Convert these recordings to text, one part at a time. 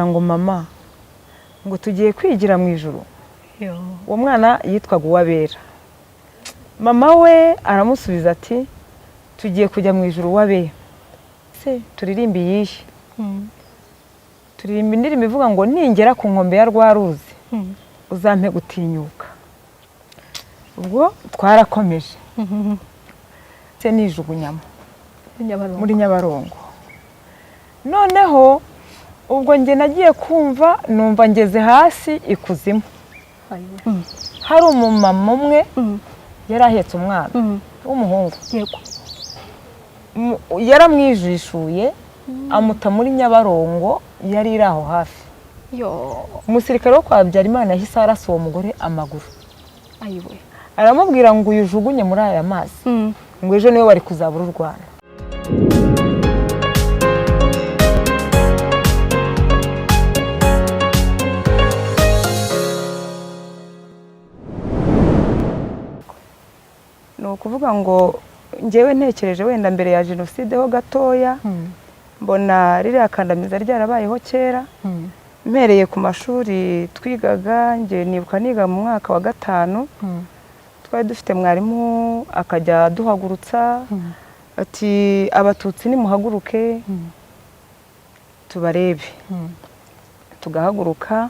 Ngo mama, ngo tugiye kwigira mu ijuru. Yo. Uwo mwana yitwaga Uwabera. Mama we aramusubiza ati: "Tugiye kujya mu ijuru, Uwabera." Se turirimba iyihe? Turirimba indirimbo ivuga ngo: "Ningera ku nkombe ya rwa ruzi, uzampe gutinyuka." Ubwo twarakomeje, se nijugunyamo. Nyabarongo. Muri Nyabarongo. Noneho ubwo njye nagiye kumva numva ngeze hasi ikuzimu. Ayiwe. Hari umumama umwe yari ahetse umwana w'umuhungu. Yaramwijishuye amuta muri Nyabarongo yari iri aho hafi. Yo. Umusirikare wo kwa Habyarimana yahise arasa uwo mugore amaguru. Ayiwe. Aramubwira ngo: "Uyujugunye muri aya mazi," ngo ejo niwe wari kuzabura u Rwanda. Ni ukuvuga ngo ngewe ntekereje wenda mbere ya jenoside ho gatoya, mbona ririya kandamiza ryarabayeho kera. Mpereye ku mashuri twigaga, njye nibuka niga mu mwaka wa gatanu, twari dufite mwarimu akajya aduhagurutsa ati: "Abatutsi nimuhaguruke tubarebe." Tugahaguruka.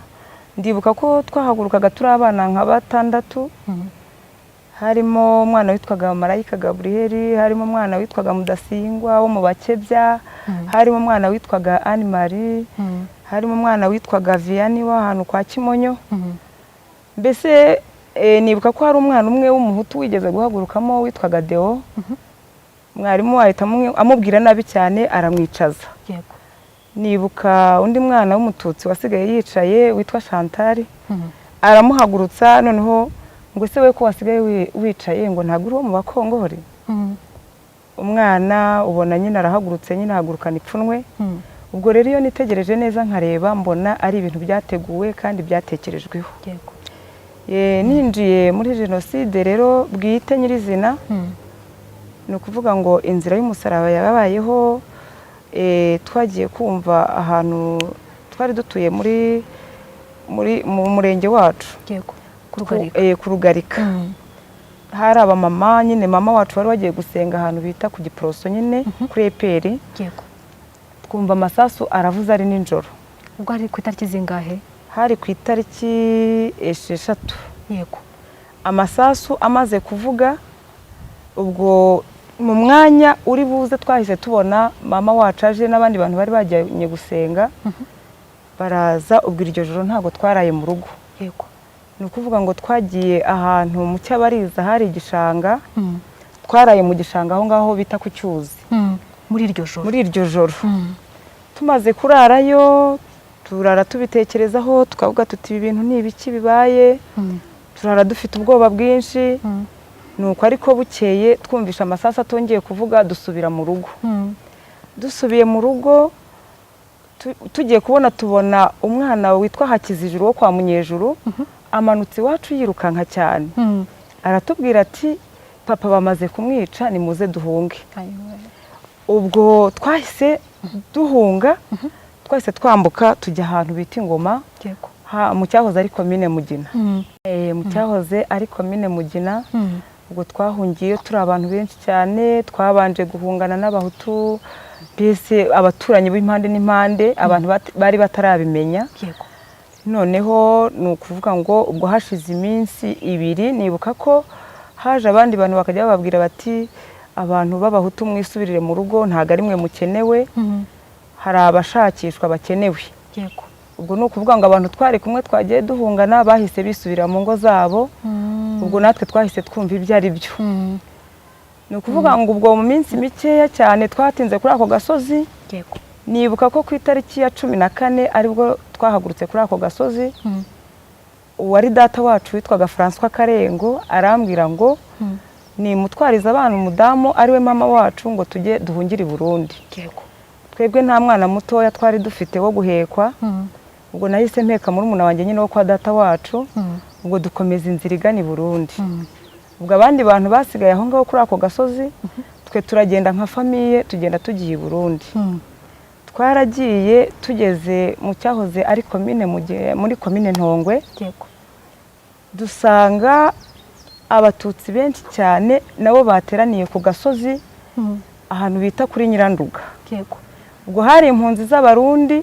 Ndibuka ko twahagurukaga turi abana nka batandatu, harimo umwana witwaga Marayika Gaburiyeli, harimo umwana witwaga Mudasingwa wo mu Bakebya, harimo umwana witwaga Anne Marie, harimo umwana witwaga Vianney w'ahantu kwa Kimonyo. Mbese nibuka ko hari umwana umwe w'umuhutu wigeze guhagurukamo witwaga Deo. Mwarimu ahita amubwira nabi cyane, aramwicaza. Nibuka undi mwana w'umututsi wasigaye yicaye witwa Chantal, aramuhagurutsa noneho ngo: "Ese we ko wasigaye wicaye, ngo ntabwo uri uwo mu Bakongore?" Umwana ubona nyine arahagurutse, nyine ahagurukana ipfunwe. Ubwo rero iyo nitegereje neza nkareba, mbona ari ibintu byateguwe kandi byatekerejweho. Ninjiye muri jenoside rero bwite nyirizina, ni ukuvuga ngo inzira y'umusaraba yabayeho. Twagiye kumva ahantu twari dutuye muri mu murenge wacu. Ku Rugarika. Ku Rugarika. Hari abamama nyine, mama wacu wari wagiye gusenga ahantu bita ku Giporoso nyine kuri EPR. Twumva amasasu aravuze ari nijoro. Ubwo hari ku itariki zingahe? Hari ku itariki 6. Amasasu amaze kuvuga, ubwo mu mwanya uri buze twahise tubona mama wacu aje n'abandi bantu bari bajyanye gusenga baraza. Ubwo iryo joro ntabwo twaraye mu rugo. Ni ukuvuga ngo twagiye ahantu mu Cyabariza, hari igishanga. Twaraye mu gishanga aho ngaho bita ku cyuzi. Muri iryo joro? Muri iryo joro. Tumaze kurarayo, turara tubitekerezaho, tukavuga tuti: "Ibi bintu ni ibiki bibaye?" Turara dufite ubwoba bwinshi. Nuko ariko bukeye twumvisha amasasu atongeye kuvuga, dusubira mu rugo. Dusubiye mu rugo, tugiye kubona tubona umwana witwa Hakizijuru wo kwa Munyejuru amanutse iwacu yirukanka cyane. Aratubwira ati: "Papa bamaze kumwica, nimuze duhunge." Ayiwe. Ubwo twahise duhunga, twahise twambuka tujya ahantu bita Ingoma, mu cyahoze ari komine Mugina. Mu cyahoze ari komine Mugina. Ubwo twahungiye turi abantu benshi cyane. Twabanje guhungana n'abahutu, mbese abaturanyi b'impande n'impande, abantu bari batarabimenya. Noneho ni ukuvuga ngo ubwo hashize iminsi 2, nibuka ko haje abandi bantu bakajya bababwira bati: "Abantu b'abahutu mwisubirire mu rugo, ntabwo ari mwe mukenewe, hari abashakishwa bakenewe." Ubwo ni ukuvuga ngo abantu twari kumwe twagiye duhungana bahise bisubira mu ngo zabo. Ubwo natwe twahise twumva ibyo ari byo. Ni ukuvuga ngo ubwo mu minsi mikeya cyane twatinze kuri ako gasozi. Nibuka ko ku itariki ya 14 aribwo twahagurutse kuri ako gasozi. Uwari data wacu witwaga François Karengo arambwira ngo nimutwarize abana umudamu ariwe mama wacu, ngo tujye duhungire i Burundi. Twebwe nta mwana mutoya twari dufite wo guhekwa. Ubwo nahise mpeka murumuna wanjye nyine wo kwa data wacu. Ubwo dukomeza inzira igana i Burundi. Ubwo abandi bantu basigaye aho ngaho kuri ako gasozi, twe turagenda nka famille, tugenda tugiye i Burundi. Twaragiye tugeze mu cyahoze ari komine muri komine Ntongwe. Dusanga Abatutsi benshi cyane nabo bateraniye ku gasozi ahantu bita kuri Nyiranduga. Ubwo hari impunzi z'Abarundi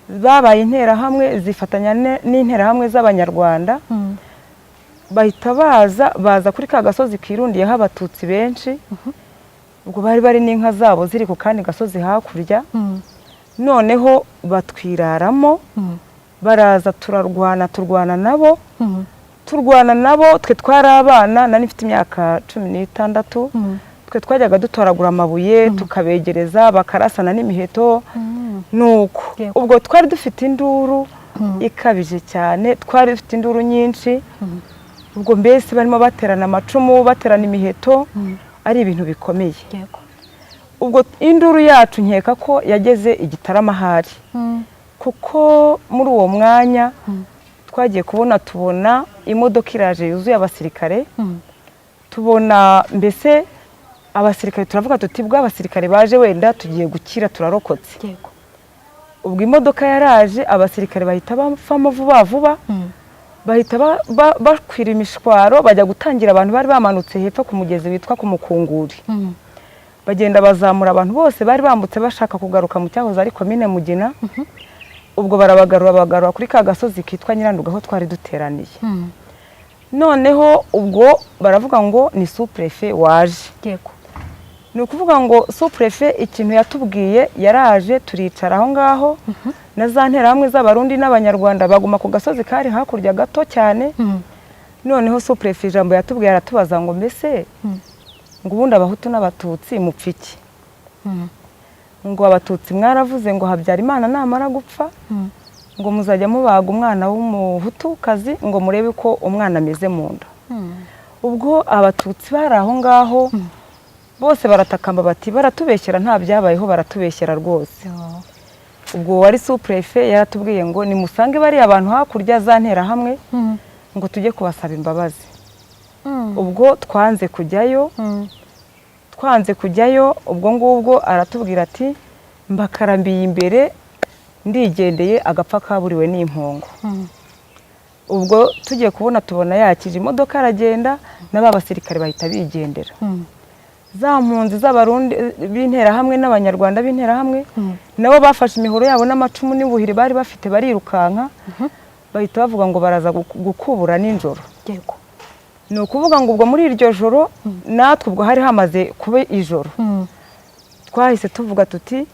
babaye interahamwe zifatanya n'interahamwe z'Abanyarwanda. Bahita baza kuri ka gasozi kirundiyeho Abatutsi benshi. Ubwo bari bari n'inka zabo ziri ku kandi gasozi hakurya. Noneho batwiraramo, baraza turarwana, turwana nabo, turwana nabo. Twe twari abana, nari mfite imyaka 16. Twe twajyaga dutoragura amabuye tukabegereza, bakarasana n'imiheto nuko. Ubwo twari dufite induru ikabije cyane, twari dufite induru nyinshi. Ubwo mbese barimo baterana amacumu, baterana imiheto, ari ibintu bikomeye. Ubwo induru yacu nkeka ko yageze i Gitarama ahari, kuko muri uwo mwanya twagiye kubona tubona imodoka iraje yuzuye abasirikare. Tubona mbese abasirikare, turavuga tuti bwa abasirikare baje, wenda tugiye gukira, turarokotse. Ubwo imodoka yaraje, abasirikare bahita bavamo vuba vuba, bahita bakwira imishwaro, bajya gutangira abantu bari bamanutse hepfo ku mugezi witwa ku Mukunguri. Bagenda bazamura abantu bose bari bambutse bashaka kugaruka mu cyahoze ari komine Mugina. Ubwo barabagarura, bagarura kuri ka gasozi kitwa Nyiranduga aho twari duteraniye. Noneho ubwo baravuga ngo ni sous-préfet waje. Ni ukuvuga ngo sous-préfet ikintu yatubwiye, yaraje turicara aho ngaho na za nterahamwe z'Abarundi n'Abanyarwanda baguma ku gasozi kari hakurya gato cyane. Noneho sous-préfet ijambo yatubwiye, aratubaza ngo mbese ngo ubundi Abahutu n'Abatutsi mupfa iki? Ngo Abatutsi mwaravuze ngo Habyarimana namara gupfa ngo muzajya mubaga umwana w'Umuhutukazi ngo murebe ko umwana ameze mu nda. Ubwo Abatutsi bari aho ngaho bose baratakamba bati baratubeshyera, nta byabayeho, baratubeshyera rwose. Ubwo wari sous-préfet yaratubwiye ngo nimusange bariya abantu hakurya za nterahamwe ngo tujye kubasaba imbabazi. Ubwo twanze kujyayo, twanze kujyayo. Ubwo ngubwo aratubwira ati mbakarambiye imbere, ndigendeye, agapfa kaburiwe n'impongo. Ubwo tugiye kubona tubona yakije imodoka aragenda, n'aba basirikare bahita bigendera. Za mpunzi z'Abarundi b'interahamwe n'Abanyarwanda b'interahamwe nabo bafashe imihoro yabo n'amacumu n'ubuhiri bari bafite, barirukanka, bahita bavuga ngo baraza gukubura nijoro. Ni ukuvuga ngo ubwo muri iryo joro natwe ubwo hari hamaze kuba ijoro, twahise tuvuga tuti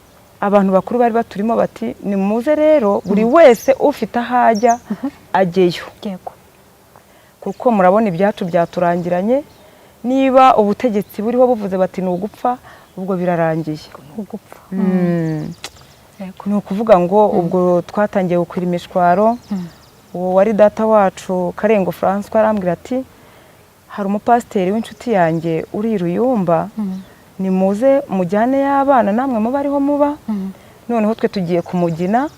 abantu bakuru bari baturimo bati nimuze rero, buri wese ufite aho ajya ajyeyo, kuko murabona ibyacu byaturangiranye. Niba ubutegetsi buriho buvuze bati ni ugupfa, ubwo birarangiye. Ugupfa. Ni ukuvuga ngo ubwo twatangiye gukwira imishwaro. Uwo wari data wacu Karengo Francois arambwira ati hari umupasiteri w'inshuti yanjye uri i Ruyumba, nimuze mujyane y'abana namwe muba ariho muba. Noneho twe tugiye kumugina,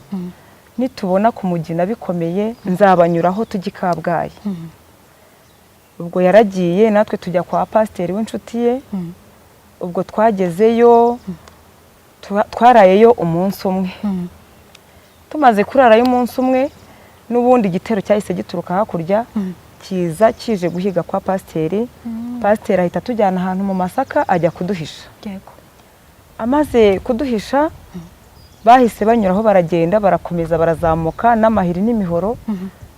nitubona kumugina bikomeye nzabanyuraho tujye i Kabgayi. Ubwo yaragiye, natwe tujya kwa pasiteri w'inshuti ye. Ubwo twagezeyo, twarayeyo umunsi umwe. Tumaze kurarayo umunsi umwe, n'ubundi igitero cyahise gituruka hakurya, kiza kije guhiga kwa pasiteri. Pasiteri ahita atujyana ahantu mu masaka, ajya kuduhisha. Amaze kuduhisha, bahise banyuraho baragenda, barakomeza barazamuka n'amahiri n'imihoro.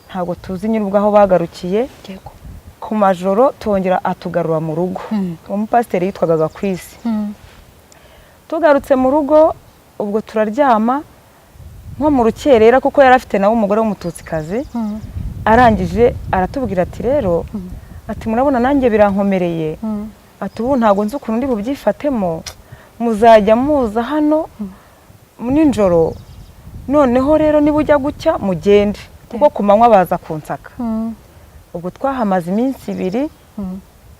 Ntabwo tuzi nyir'ubwo aho bagarukiye. Ku majoro tongera atugarura mu rugo. Uwo mupasiteri yitwaga Gakwisi. Tugarutse mu rugo, ubwo turaryama nko mu rukerera, kuko yari afite nawe umugore w'Umututsikazi. Arangije aratubwira ati rero, ati murabona nanjye birankomereye, ati ubu ntabwo nzi ukuntu ndi bubyifatemo, muzajya muza hano nijoro, noneho rero niba ujya gucya mugende, kuko ku manywa baza kunsaka. Ubwo twahamaze iminsi 2.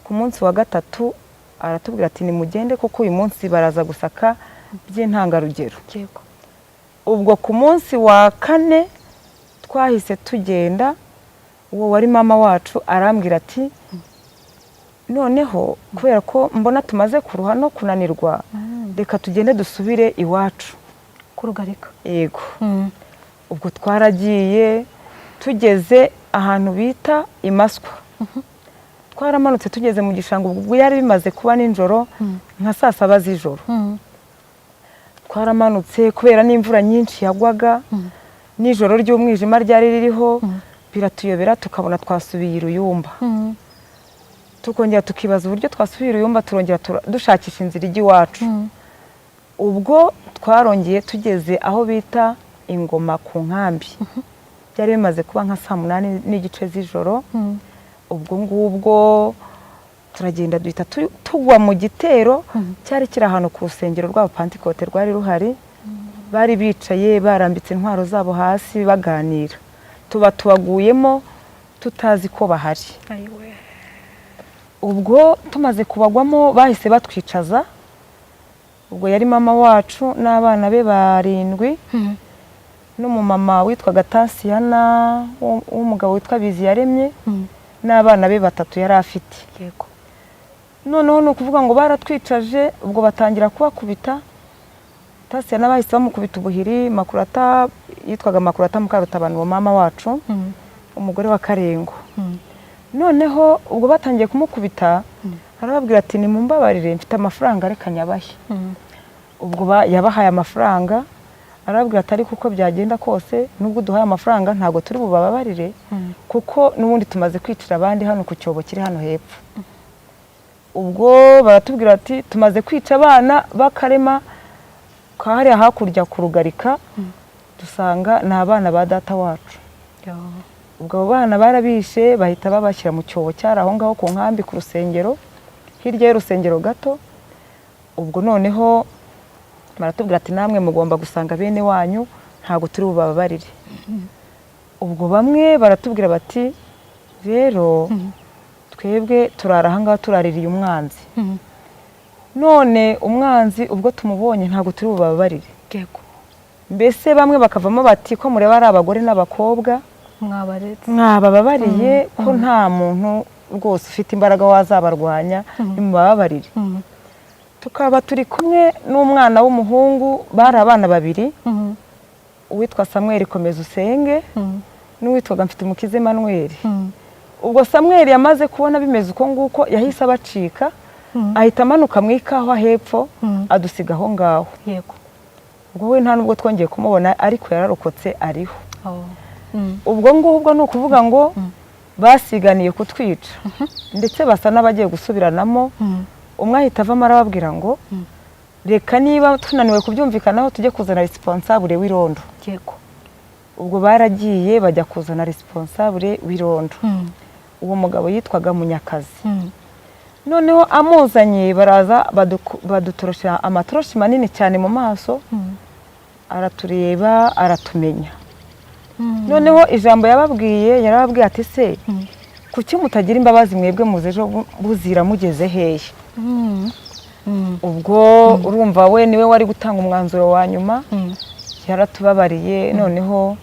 Ku munsi wa gatatu aratubwira ati nimugende, kuko uyu munsi baraza gusaka by'intangarugero. Ubwo ku munsi wa kane twahise tugenda. Uwo wari mama wacu arambwira ati noneho kubera ko mbona tumaze kuruha no kunanirwa, reka tugende dusubire iwacu. Kurugarika. Yego. Ubwo twaragiye, tugeze ahantu bita Imaswa, twaramanutse tugeze mu gishanga. Ubwo yari bimaze kuba nijoro, nka saa 7 z'ijoro. Twaramanutse kubera n'imvura nyinshi yagwaga nijoro ry'umwijima ryari ririho, biratuyobera, tukabona twasubiye i Ruyumba, tukongera tukibaza uburyo twasubiye i Ruyumba, turongera dushakisha inzira ijya iwacu. Ubwo twarongeye tugeze aho bita Ingoma ku nkambi, byari bimaze kuba nka saa 8:30 z'ijoro. Ubwo ngubwo turagenda, duhita tugwa mu gitero cyari kiri ahantu ku rusengero rw'Abapantekote rwari ruhari. Bari bicaye barambitse intwaro zabo hasi baganira, tuba tubaguyemo tutazi ko bahari. Ayiwe. Ubwo tumaze kubagwamo bahise batwicaza. Ubwo yari mama wacu n'abana be barindwi n'umumama witwaga Tasiyana w'umugabo witwa Biziyaremye n'abana be batatu yari afite. Noneho ni ukuvuga ngo baratwicaje, ubwo batangira kubakubita. Tasiyana bahise bamukubita ubuhiri. Makurata, yitwaga Makurata Mukarutabana, uwo mama wacu, umugore wa Karengo. Noneho ubwo batangiye kumukubita, arababwira ati: "Nimumbabarire, mfite amafaranga, reka nyabahe." Ubwo yabahaye amafaranga, arababwira ati: "Ariko uko byagenda kose, nubwo uduhaye amafaranga, ntabwo turi bubababarire, kuko n'ubundi tumaze kwicira abandi hano ku cyobo kiri hano hepfo." Ubwo baratubwira ati: "Tumaze kwica abana b'akarema ka hariya hakurya ku Rugarika, dusanga ni abana ba data wacu." Ubwo abo bana barabishe, bahita babashyira mu cyobo cyari aho ngaho ku nkambi, ku rusengero, hirya y'urusengero gato. Ubwo noneho baratubwira ati: "Namwe mugomba gusanga bene wanyu, ntabwo turi bubababarire." Ubwo bamwe baratubwira bati: "Rero twebwe turara aha ngaha, turaririye umwanzi. None umwanzi ubwo tumubonye, ntabwo turi bubababarire." Mbese bamwe bakavamo bati: "Ko mureba ari abagore n'abakobwa, mwabaretse, mwabababariye, ko nta muntu rwose ufite imbaraga wazabarwanya, nimubababarire." Tukaba turi kumwe n'umwana w'umuhungu, bari abana babiri, uwitwa Samuel Komeza Usenge n'uwitwaga Mfitumukiza Emmanuel. Ubwo Samuel yamaze kubona bimeze uko nguko, yahise abacika, ahita amanuka mu ikawa hepfo, adusiga aho ngaho. Ubwo we nta nubwo twongeye kumubona, ariko yararokotse, ariho. Ubwo ngubwo ni ukuvuga ngo basiganiye kutwica, ndetse basa n'abagiye gusubiranamo. Umwe ahita avamo arababwira ngo: "Reka, niba tunaniwe kubyumvikanaho, tujye kuzana responsable w'irondo." Ubwo baragiye bajya kuzana responsable w'irondo. Uwo mugabo yitwaga Munyakazi. Noneho amuzanye, baraza badutorosha amatoroshi manini cyane mu maso, aratureba aratumenya. Noneho ijambo yababwiye, yarababwiye ati: "Se kuki mutagira imbabazi mwebwe, muze ejo buzira mugeze hehe?" Ubwo urumva we niwe wari gutanga umwanzuro wa nyuma. Yaratubabariye. Noneho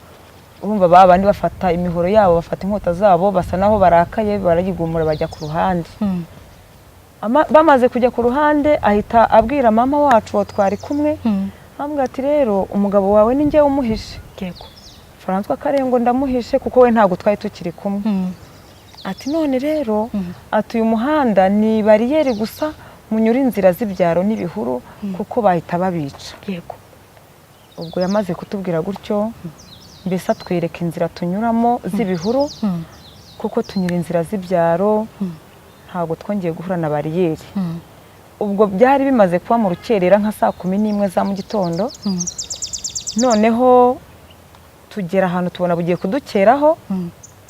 urumva ba bandi bafata imihoro yabo, bafata inkota zabo, basa naho barakaye, barayigumura bajya ku ruhande. Bamaze kujya ku ruhande, ahita abwira mama wacu uwo twari kumwe, amubwira ati: "Rero umugabo wawe ni njyewe umuhishe, Francois Karengo ndamuhishe, kuko we ntabwo twari tukiri kumwe." Ati: "None rero," ati, "uyu muhanda ni bariyeri gusa, munyura inzira z'ibyaro n'ibihuru, kuko bahita babica." Ubwo yamaze kutubwira gutyo, mbese atwereka inzira tunyuramo z'ibihuru, kuko tunyura inzira z'ibyaro, ntabwo twongeye guhura na bariyeri. Ubwo byari bimaze kuba mu rukerera nka saa 11 za mu gitondo. Noneho tugera ahantu tubona bugiye kudukeraho,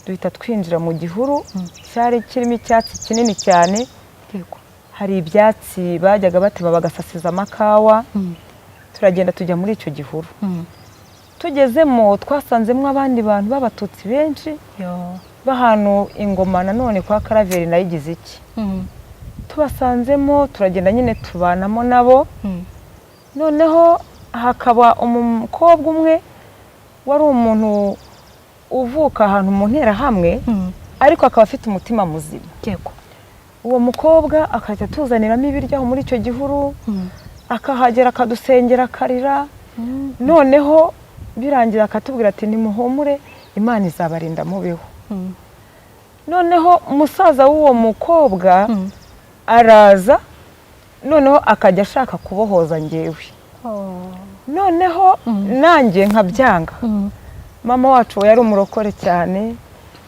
duhita twinjira mu gihuru cyari kirimo icyatsi kinini cyane. Hari ibyatsi bajyaga batema bagasasiza amakawa. Turagenda tujya muri icyo gihuru. Tugezemo twasanzemo abandi bantu b'Abatutsi benshi b'ahantu Ingoma nanone kwa Karaveri nayo igize iki. Tubasanzemo, turagenda nyine tubanamo nabo. Noneho hakaba umukobwa umwe wari umuntu uvuka ahantu mu Nterahamwe, ariko akaba afite umutima muzima. Uwo mukobwa akajya atuzaniramo ibiryo aho muri icyo gihuru, akahagera akadusengera, akarira. Noneho birangira akatubwira ati nimuhumure, Imana izabarinda mubeho. Noneho umusaza w'uwo mukobwa araza, noneho akajya ashaka kubohoza njyewe. Noneho nanjye nkabyanga. Mama wacu yari umurokore cyane,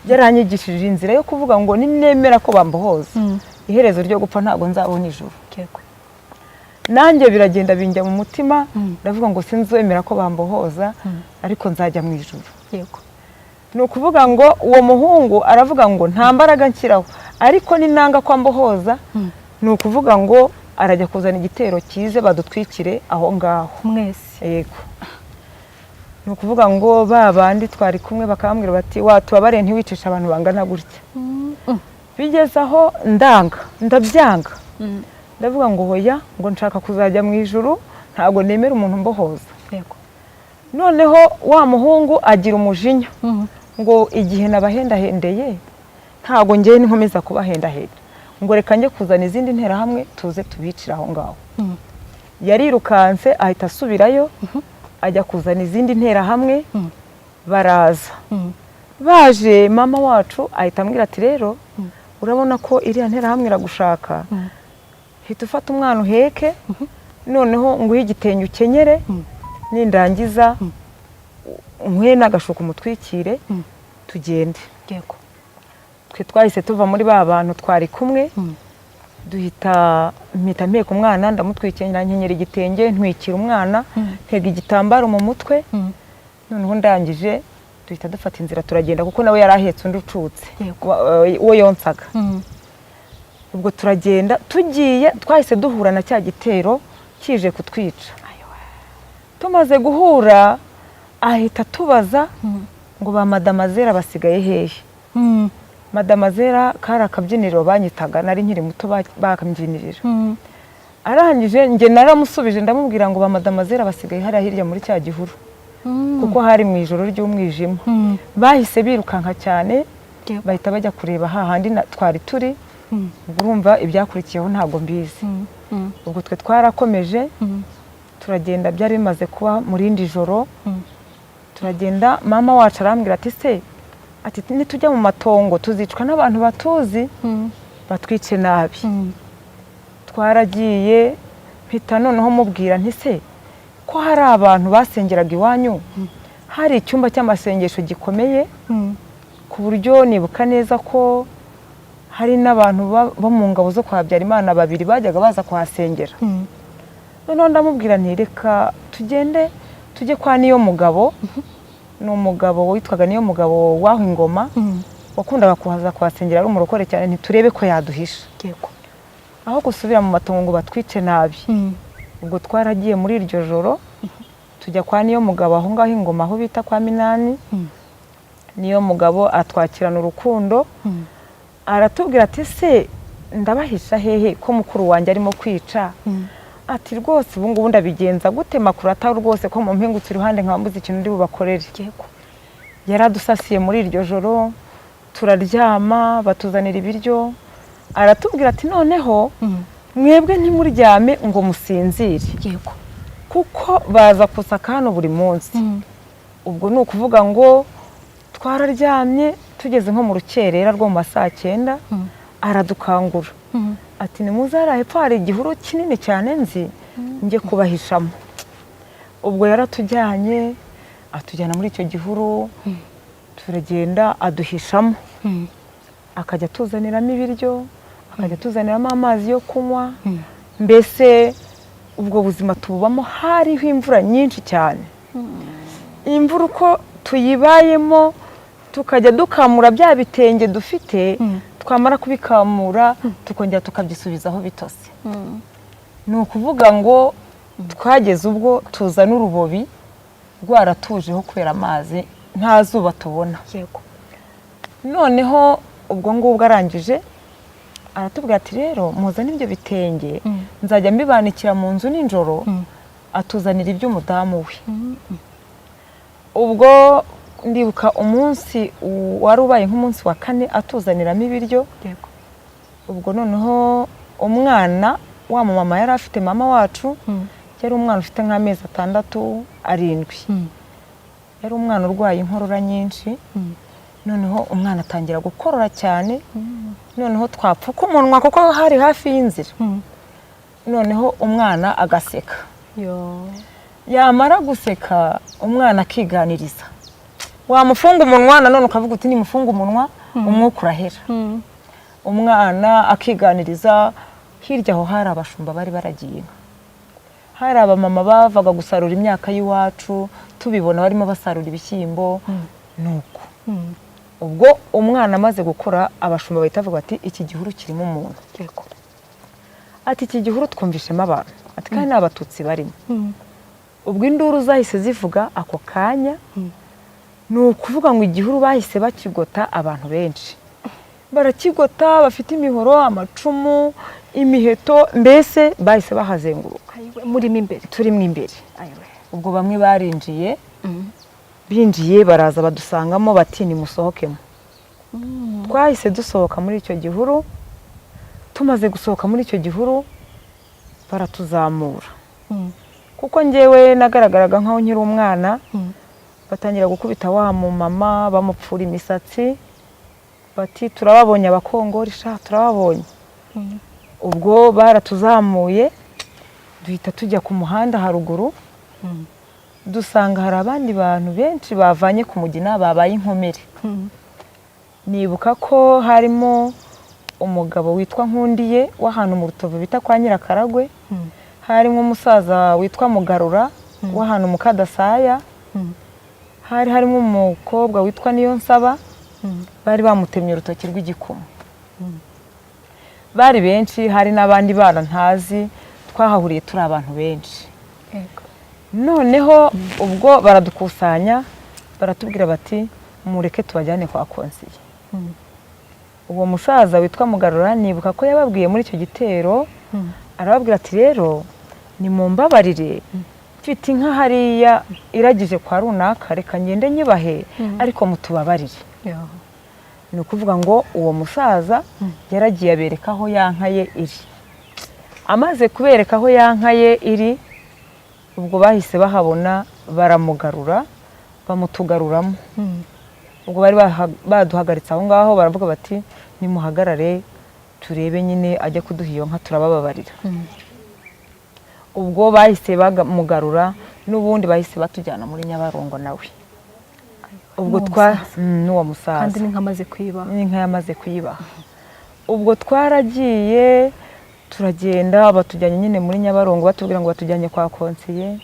yaranyigishije inzira yo kuvuga ngo ninemera ko bambohoza, iherezo ryo gupfa ntabwo nzabona ijuru. Nanjye biragenda binjya mu mutima, ndavuga ngo sinzemera ko bambohoza, ariko nzajya mu ijuru. Ni ukuvuga ngo uwo muhungu aravuga ngo nta mbaraga nshyiraho, ariko ninanga ko ambohoza, ni ukuvuga ngo arajya kuzana igitero cyize badutwikire aho ngaho. Mwese? Yego. Ni ukuvuga ngo ba bandi twari kumwe bakambwira bati watubabare ntiwicishe abantu bangana gutya. Bigeze aho ndanga, ndabyanga, ndavuga ngo hoya, ngo nshaka kuzajya mu ijuru, ntabwo nemera umuntu mbohoza. Noneho wa muhungu agira umujinya ngo igihe nabahendahendeye ntabwo ngewe nkomeza kubahendahenda, ngo reka njye kuzana izindi nterahamwe tuze tubicire aho ngaho. Yarirukanse ahita asubirayo, ajya kuzana izindi nterahamwe. Baraza. Baje, mama wacu ahita ambwira ati rero urabona ko iriya nterahamwe iragushaka, hita ufata umwana uheke, noneho nguhe igitenge ukenyere, nindangiza nkuhe n'agashuka umutwikire, tugende. Twe twahise tuva muri ba bantu twari kumwe, duhita mpita mpeka umwana, ndamutwikira, nkenyera igitenge, ntwikira umwana, ntega igitambaro mu mutwe. Noneho ndangije duhita dufata inzira turagenda, kuko nawe yari ahetse undi ucutse, uwo yonsaga. Ubwo turagenda, tugiye twahise duhura na cya gitero kije kutwica. Tumaze guhura ahita tubaza ngo ba madamazera basigaye hehe? Madamazera kari akabyiniriro banyitaga nari nkiri muto, bakambyinirira. Arangije njye naramusubije, ndamubwira ngo ba madamazera basigaye hariya hirya muri cya gihuru, kuko hari mu ijoro ry'umwijima. Bahise birukanka cyane, bahita bajya kureba hahandi twari turi. Ubwo urumva ibyakurikiyeho ntabwo mbizi. Ubwo twe twarakomeje turagenda, byari bimaze kuba mu rindi joro. Turagenda, mama wacu arambwira ati se, ati nitujya mu matongo tuzicwa n'abantu batuzi, batwice nabi. Twaragiye, mpita noneho mubwira nti se ko hari abantu basengeraga iwanyu, hari icyumba cy'amasengesho gikomeye, ku buryo nibuka neza ko hari n'abantu bo mu ngabo zo kwa Habyarimana babiri bajyaga baza kuhasengera. Noneho ndamubwira nti reka tugende tujye kwa niyo mugabo. Ni umugabo witwaga niyo mugabo w'aho ingoma, wakundaga kuhaza kuhasengera, ari umurokore cyane, ntiturebe ko yaduhisha aho gusubira mu matongo ngo batwice nabi. Ubwo twaragiye muri iryo joro, tujya kwa niyo mugabo aho ngaho ingoma, aho bita kwa Minani. Niyo mugabo atwakirana urukundo, aratubwira ati se ndabahisha hehe ko mukuru wanjye arimo kwica? Ati rwose ubu ngubu ndabigenza gute, makuru atari rwose ko mumpingutse iruhande nkaba mbuze ikintu ndi bubakorere. Yaradusasiye muri iryo joro, turaryama, batuzanira ibiryo. Aratubwira ati noneho mwebwe ntimuryame ngo musinzire, kuko baza kusaka hano buri munsi. Ubwo ni ukuvuga ngo twararyamye, tugeze nko mu rukerera rwo mu ma saa cyenda, aradukangura ati nimuze hariya hepfo hari igihuru kinini cyane nzi, njye kubahishamo. Ubwo yaratujyanye, atujyana muri icyo gihuru, turagenda aduhishamo, akajya atuzaniramo ibiryo, akajya atuzaniramo amazi yo kunywa. Mbese ubwo buzima tububamo, hariho imvura nyinshi cyane. Imvura uko tuyibayemo, tukajya dukamura bya bitenge dufite, twamara kubikamura tukongera tukabyisubizaho bitose. Ni ukuvuga ngo twageze ubwo tuzana urubobi rwaratujeho kubera amazi, nta zuba tubona. Noneho ubwo ngubwo arangije aratubwira ati rero muzane ibyo bitenge, nzajya mbibanikira mu nzu nijoro. Atuzanira iby'umudamu we. Ubwo ndibuka umunsi wari ubaye nk'umunsi wa kane atuzaniramo ibiryo. Ubwo noneho umwana wa mama yari afite, mama wacu Yari umwana ufite nk'amezi 6, 7. Yari umwana urwaye inkorora nyinshi. Noneho umwana atangira gukorora cyane, noneho twapfuka umunwa kuko hari hafi y'inzira, noneho umwana agaseka. Yamara guseka umwana akiganiriza, wamufunga umunwa nanone ukavuga uti nimufunga umunwa umwuka urahera. Umwana akiganiriza. Hirya aho hari abashumba bari baragiye inka, hari abamama bavaga gusarura imyaka y'iwacu, tubibona barimo basarura ibishyimbo. Nuko ubwo umwana amaze gukura, abashumba bahita bavuga bati iki gihuru kirimo umuntu. Ati iki gihuru twumvishemo abantu, ati kandi ni Abatutsi barimo. Ubwo induru zahise zivuga ako kanya, ni ukuvuga ngo igihuru bahise bakigota, abantu benshi barakigota, bafite imihoro, amacumu, imiheto, mbese bahise bahazenguruka. Murimo imbere? Turimo imbere. Ubwo bamwe barinjiye, binjiye baraza badusangamo, bati nimusohokemo. Twahise dusohoka muri icyo gihuru. Tumaze gusohoka muri icyo gihuru baratuzamura, kuko njyewe nagaragaraga nkaho nkiri umwana. Batangira gukubita wa mumama, bamupfura imisatsi, bati turababonye Abakongori sha, turababonye. Ubwo baratuzamuye duhita tujya ku muhanda haruguru, dusanga hari abandi bantu benshi bavanye ku Mugina babaye inkomere. Nibuka ko harimo umugabo witwa Nkundiye w'ahantu mu Rutovu bita kwa Nyirakaragwe, harimo umusaza witwa Mugarura w'ahantu mu Kadasaya, hari harimo umukobwa witwa Niyonsaba bari bamutemye urutoki rw'igikumwe. Bari benshi, hari n'abandi bana ntazi, twahahuriye turi abantu benshi. Noneho ubwo baradukusanya, baratubwira bati mureke tubajyane kwa konsiye. Uwo musaza witwa Mugarura nibuka ko yababwiye muri icyo gitero, arababwira ati rero nimumbabarire, mfite inka hariya iragije kwa runaka, reka ngende nyibahe, ariko mutubabarire. Ni ukuvuga ngo uwo musaza yaragiye abereka aho ya nka ye iri. Amaze kubereka aho ya nka ye iri, ubwo bahise bahabona, baramugarura, bamutugaruramo. Ubwo bari baduhagaritse aho ngaho, baravuga bati nimuhagarare turebe nyine ajya kuduha iyo nka, turabababarira. Ubwo bahise bamugarura, n'ubundi bahise batujyana muri Nyabarongo nawe. Ubwo twa n'uwo musaza. Kandi n'inka amaze kuyibaha. N'inka yamaze kuyibaha. Ubwo twaragiye, turagenda, batujyanye nyine muri Nyabarongo, batubwira ngo batujyanye kwa konsiye.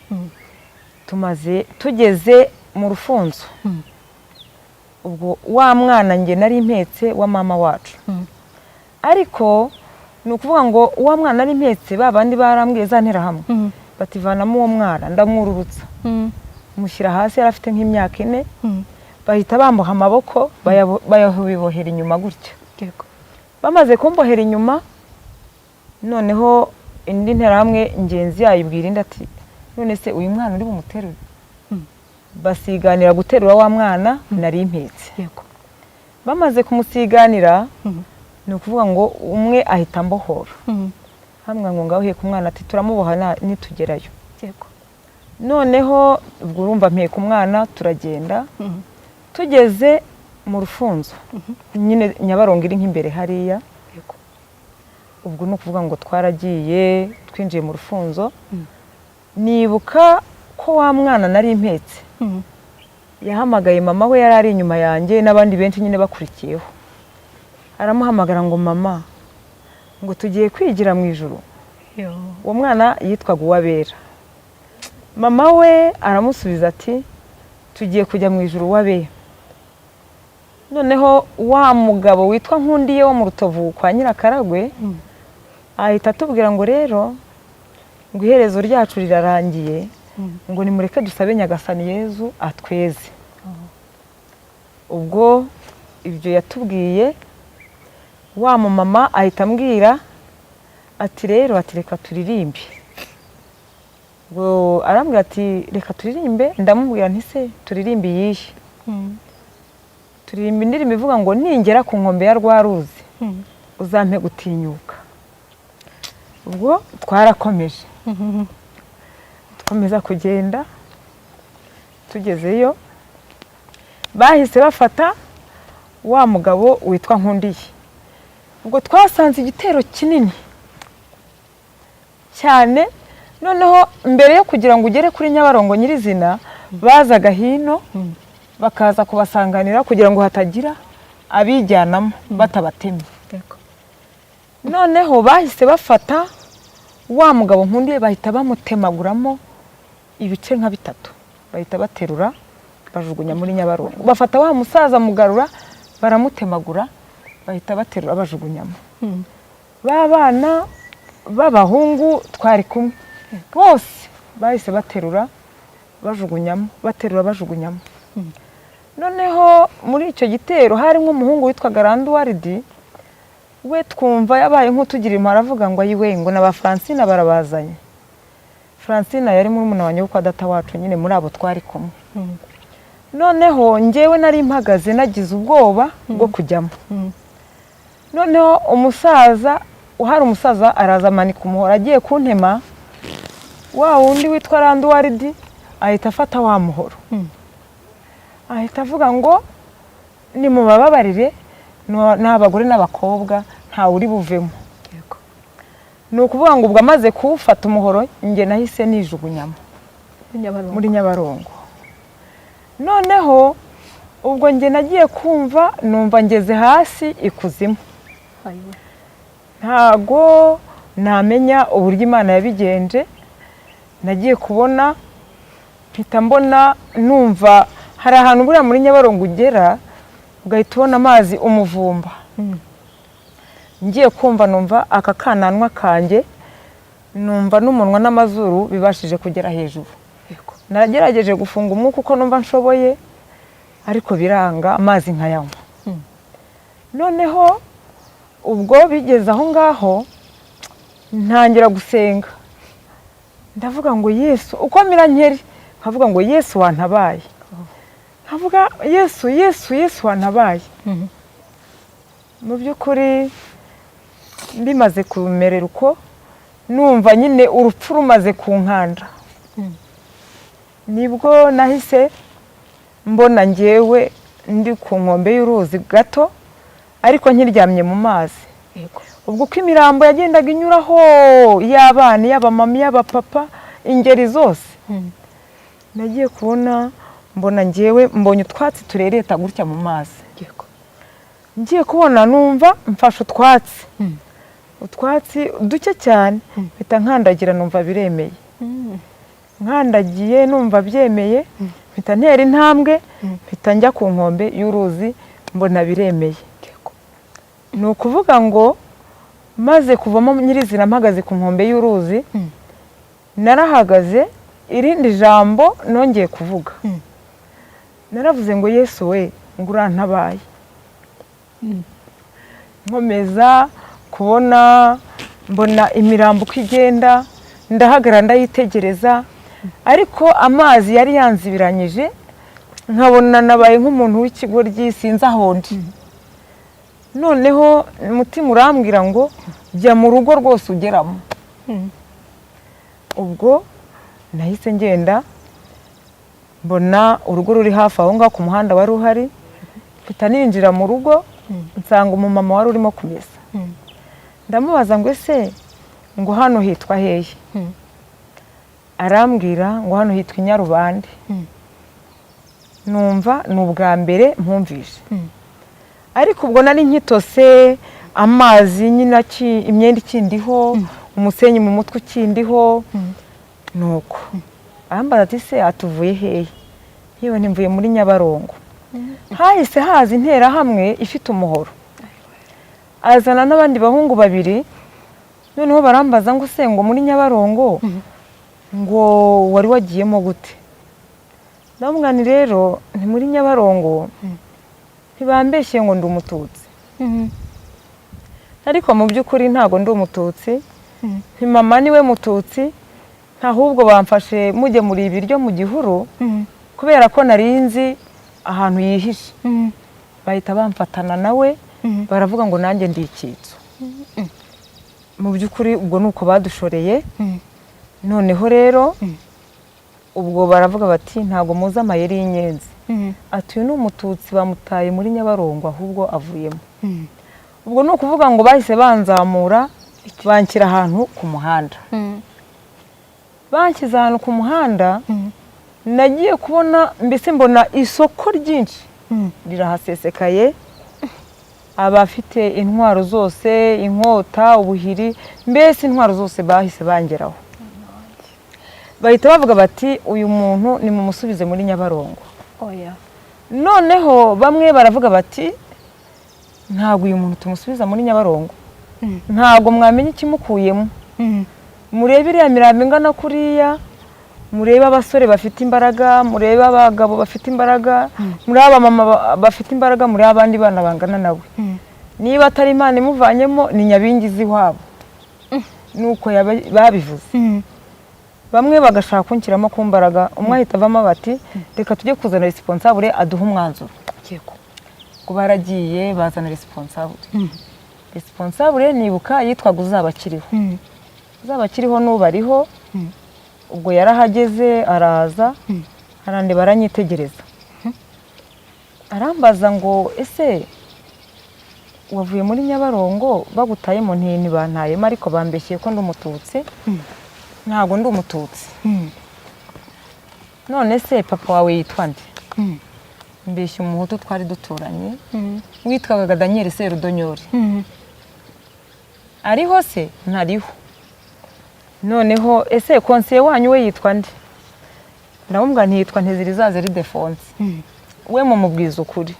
Tumaze tugeze mu rufunzo, ubwo wa mwana njye nari mpetse wa mama wacu, ariko ni ukuvuga ngo wa mwana nari mpetse, ba bandi barambwiye za nterahamwe bativanamo uwo mwana, ndamwururutsa mushyira hasi, yari afite nk'imyaka 4. Bahita bamboha amaboko, bayabibohera inyuma gutya. Bamaze kumbohera inyuma, noneho indi nterahamwe ngenzi yayo ibwira indi ati none se uyu mwana uri bumuterure? Basiganira guterura wa mwana nari mpetse. Bamaze kumusiganira, ni ukuvuga ngo umwe ahita ambohora, hamwe ngo ngaho uheka umwana, ati turamuboha nitugerayo. Noneho ubwo urumva mpeka umwana, turagenda. Tugeze mu rufunzo nyine, Nyabarongo iri nk'imbere hariya. Ubwo ni ukuvuga ngo twaragiye, twinjiye mu rufunzo, nibuka ko wa mwana nari mpetse yahamagaye mama we yari ari inyuma yanjye n'abandi benshi nyine bakurikiyeho, aramuhamagara ngo mama, ngo tugiye kwigira mu ijuru. Uwo mwana yitwaga Uwabera. Mama we aramusubiza ati tugiye kujya mu ijuru, Uwabera. Noneho wa mugabo witwa Nkundiye wo mu Rutovu kwa Nyirakaragwe ahita atubwira ngo rero ngo iherezo ryacu rirarangiye, ngo nimureke dusabe Nyagasani Yezu atweze. Ubwo ibyo yatubwiye, wa mumama ahita ambwira ati rero, ati reka turirimbe. Ubwo arambwira ati reka turirimbe, ndamubwira nti se turirimbe iyihe? Turirimba indirimbo ivuga ngo ningera ku nkombe ya rwa ruzi uzampe gutinyuka. Ubwo twarakomeje. Dukomeza kugenda, tugezeyo bahise bafata wa mugabo witwa Nkundiye. Ubwo twasanze igitero kinini cyane. Noneho mbere yo kugira ngo ugere kuri Nyabarongo nyirizina, bazaga hino bakaza kubasanganira kugira ngo hatagira abijyanamo batabatemye. Noneho bahise bafata wa mugabo Nkundiye, bahita bamutemaguramo ibice nka bitatu, bahita baterura bajugunya muri Nyabarongo. Bafata wa musaza Mugarura baramutemagura, bahita baterura bajugunyamo. Ba bana b'abahungu twari kumwe bose bahise baterura bajugunyamo, baterura bajugunyamo. Noneho muri icyo gitero harimo umuhungu witwaga Randuwaridi, we twumva yabaye nk'utugira impuhwe, aravuga ngo ayiwe, ngo na ba Francine barabazanye. Francine yari murumuna wanjye wo kwa data wacu nyine, muri abo twari kumwe. Noneho njyewe nari mpagaze nagize ubwoba bwo kujyamo. Noneho umusaza uhari, umusaza araza amanika umuhoro agiye kuntema, wa wundi witwa Randuwaridi ahita afata wa muhoro, ahita avuga ngo nimubababarire, ni abagore n'abakobwa, ntawe uri buvemo. Ni ukuvuga ngo ubwo amaze kuwufata umuhoro, njye nahise nijugunyamo muri Nyabarongo. Noneho ubwo njye nagiye kumva numva ngeze hasi ikuzimu. Ntago namenya uburyo Imana yabigenje. Nagiye kubona mpita mbona numva hari ahantu buriya muri Nyabarongo ugera ugahita ubona amazi umuvumba. Ngiye kumva numva aka kananwa kanjye, numva n'umunwa n'amazuru bibashije kugera hejuru. Nagerageje gufunga umwuka uko numva nshoboye, ariko biranga, amazi nkayanywa. Noneho ubwo bigeze aho ngaho ntangira gusenga, ndavuga ngo Yesu, uko nkeri nkavuga ngo Yesu wantabaye, nkavuga Yesu, Yesu, Yesu wantabaye. Mu by'ukuri bimaze kumerera uko, numva nyine urupfu rumaze kunkanda, nibwo nahise mbona ngewe ndi ku nkombe y'uruzi gato, ariko nkiryamye mu mazi. Ubwo uko imirambo yagendaga inyuraho, iy'abana, iy'abamama, iy'abapapa, ingeri zose, nagiye kubona mbona ngewe mbonye utwatsi turereta gutya mu mazi. Ngiye kubona numva mfashe utwatsi, utwatsi duke cyane, mpita nkandagira numva biremeye. Nkandagiye numva byemeye, mpita ntera intambwe, mpita njya ku nkombe y'uruzi, mbona biremeye. Ni ukuvuga ngo maze kuvamo nyirizina mpagaze ku nkombe y'uruzi, narahagaze. Irindi jambo nongeye kuvuga, naravuze ngo Yesu we, ngo urantabaye. Nkomeza kubona mbona imirambo uko igenda, ndahagarara ndayitegereza, ariko amazi yari yanzibiranyije, nkabona nabaye nk'umuntu w'ikigoryi, sinzi aho ndi. Noneho umutima urambwira ngo jya mu rugo rwose ugeramo. Ubwo nahise ngenda, mbona urugo ruri hafi aho ngaho ku muhanda wari uhari, mpita ninjira mu rugo, nsanga umumama wari urimo kumesa. Ndamubaza ngo ese ngo hano hitwa hehe? Arambwira ngo hano hitwa i Nyarubande. Numva ni ubwa mbere mpumvishe, ariko ubwo nari nkitose amazi nyine, imyenda ikindiho, umusenyi mu mutwe ukindiho. Nuko arambaza ati se atuvuye hehe? Yewe, ntimvuye muri Nyabarongo. Hahise haza interahamwe ifite umuhoro, azana n'abandi bahungu babiri. Noneho barambaza ngo se ngo muri Nyabarongo ngo wari wagiyemo gute? Ndamubwira nti rero ni muri Nyabarongo, ntibambeshye ngo ndi umututsi, ariko mu by'ukuri ntabwo ndi umututsi, nti mama niwe mututsi, ahubwo bamfashe mugemuriye ibiryo mu gihuru, kubera ko nari nzi ahantu yihishe, bahita bamfatana nawe, baravuga ngo nanjye ndi icyitso. Mu by'ukuri ubwo ni uko badushoreye. Noneho rero Ubwo baravuga bati ntabwo muzi amayeri y'inyenzi, ati uyu ni umututsi bamutaye muri Nyabarongo ahubwo avuyemo. Ubwo ni ukuvuga ngo bahise banzamura banshyira ahantu ku muhanda. Banshyize ahantu ku muhanda, nagiye kubona mbese mbona isoko ryinshi rirahasesekaye, abafite intwaro zose, inkota, ubuhiri, mbese intwaro zose bahise bangeraho, bahita bavuga bati uyu muntu nimumusubize muri Nyabarongo. Oya. Noneho bamwe baravuga bati ntabwo uyu muntu tumusubiza muri Nyabarongo, ntabwo mwamenya ikimukuyemo, murebe iriya mirambo ingana kuriya, murebe abasore bafite imbaraga, murebe abagabo bafite imbaraga, murebe abamama bafite imbaraga, murebe abandi bana bangana nawe, niba atari Imana imuvanyemo ni nyabingi z'iwabo. Nuko babivuze. Bamwe bagashaka kunshyiramo ku mbaraga, umwe ahita avamo bati reka tujye kuzana responsable aduhe umwanzuro. Ngo baragiye bazana responsable. Responsable nibuka yitwaga Uzabakiriho. Uzabakiriho n'ubu ariho. Ubwo yarahageze, araza arandeba, aranyitegereza, arambaza ngo ese wavuye muri Nyabarongo bagutayemo? Ntibantayemo, ariko bambeshyeye ko ndi umututsi. Ntabwo ndi umututsi. None se papa wawe yitwa nde? Mbeshya umuhutu twari duturanye witwaga Daniel Serudonyori. Ariho se? Ntariho. Noneho ese konseye wanyu we yitwa nde? Ndamubwira ntiyitwa Ntezirizaza Ildefonse. We mumubwiza ukuri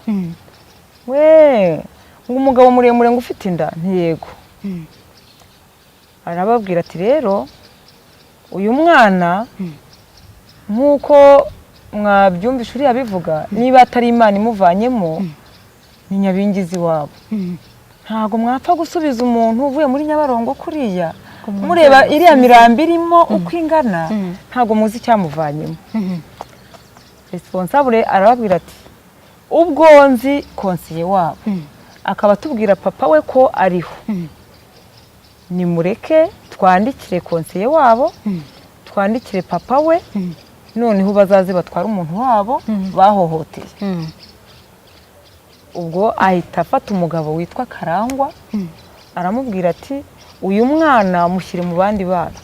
we ngo umugabo muremure ngo ufite inda? Ntiyego. Arababwira ati rero uyu mwana nk'uko mwabyumvishe uriya bivuga, niba atari Imana imuvanyemo ni nyabingizi iwabo, ntabwo mwapfa gusubiza umuntu uvuye muri Nyabarongo kuriya, mureba iriya mirambo irimo uko ingana, ntabwo muzi icyamuvanyemo. Responsable arababwira ati ubwo nzi konseye wabo akaba atubwira papa we ko ariho, nimureke twandikire konseye wabo, twandikire papa we, noneho bazaze batware umuntu wabo bahohoteye. Ubwo ahita afata umugabo witwa Karangwa, aramubwira ati uyu mwana mushyire mu bandi bana,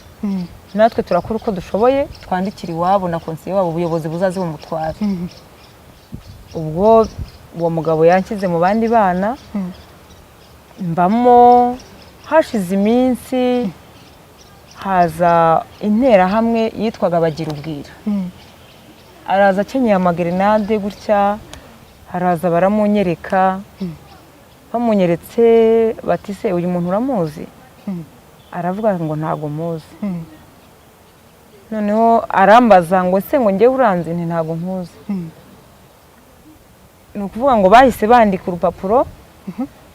natwe turakora uko dushoboye twandikire iwabo na konseye wabo, ubuyobozi buzaze bumutware. Ubwo uwo mugabo yanshyize mu bandi bana mbamo. Hashize iminsi haza interahamwe yitwaga Bagira Ubwira, araza akenyeye amagerenade gutya, haraza baramunyereka. Bamunyeretse bati se uyu muntu uramuzi? Aravuga ngo ntabwo muzi. Noneho arambaza ngo ese ngo njyewe uranzi? Nti ntabwo nkuzi. Ni ukuvuga ngo bahise bandika urupapuro,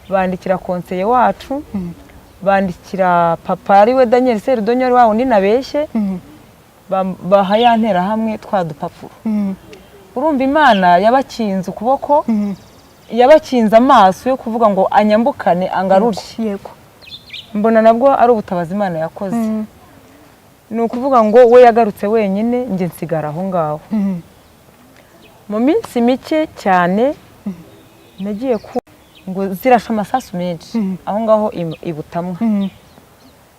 bandikira konseye wacu, bandikira papa ariwe Daniel Serudonyori wa wundi nabeshye, baha ya nterahamwe twa dupapuro. Urumva Imana yabakinze ukuboko, yabakinze amaso yo kuvuga ngo anyambukane angarure. Mbona nabwo ari ubutabazi Imana yakoze. Ni ukuvuga ngo we yagarutse wenyine, njye nsigara aho ngaho. Mu minsi mike cyane nagiye ku ngo zirashe amasasu menshi aho ngaho i Butamwa.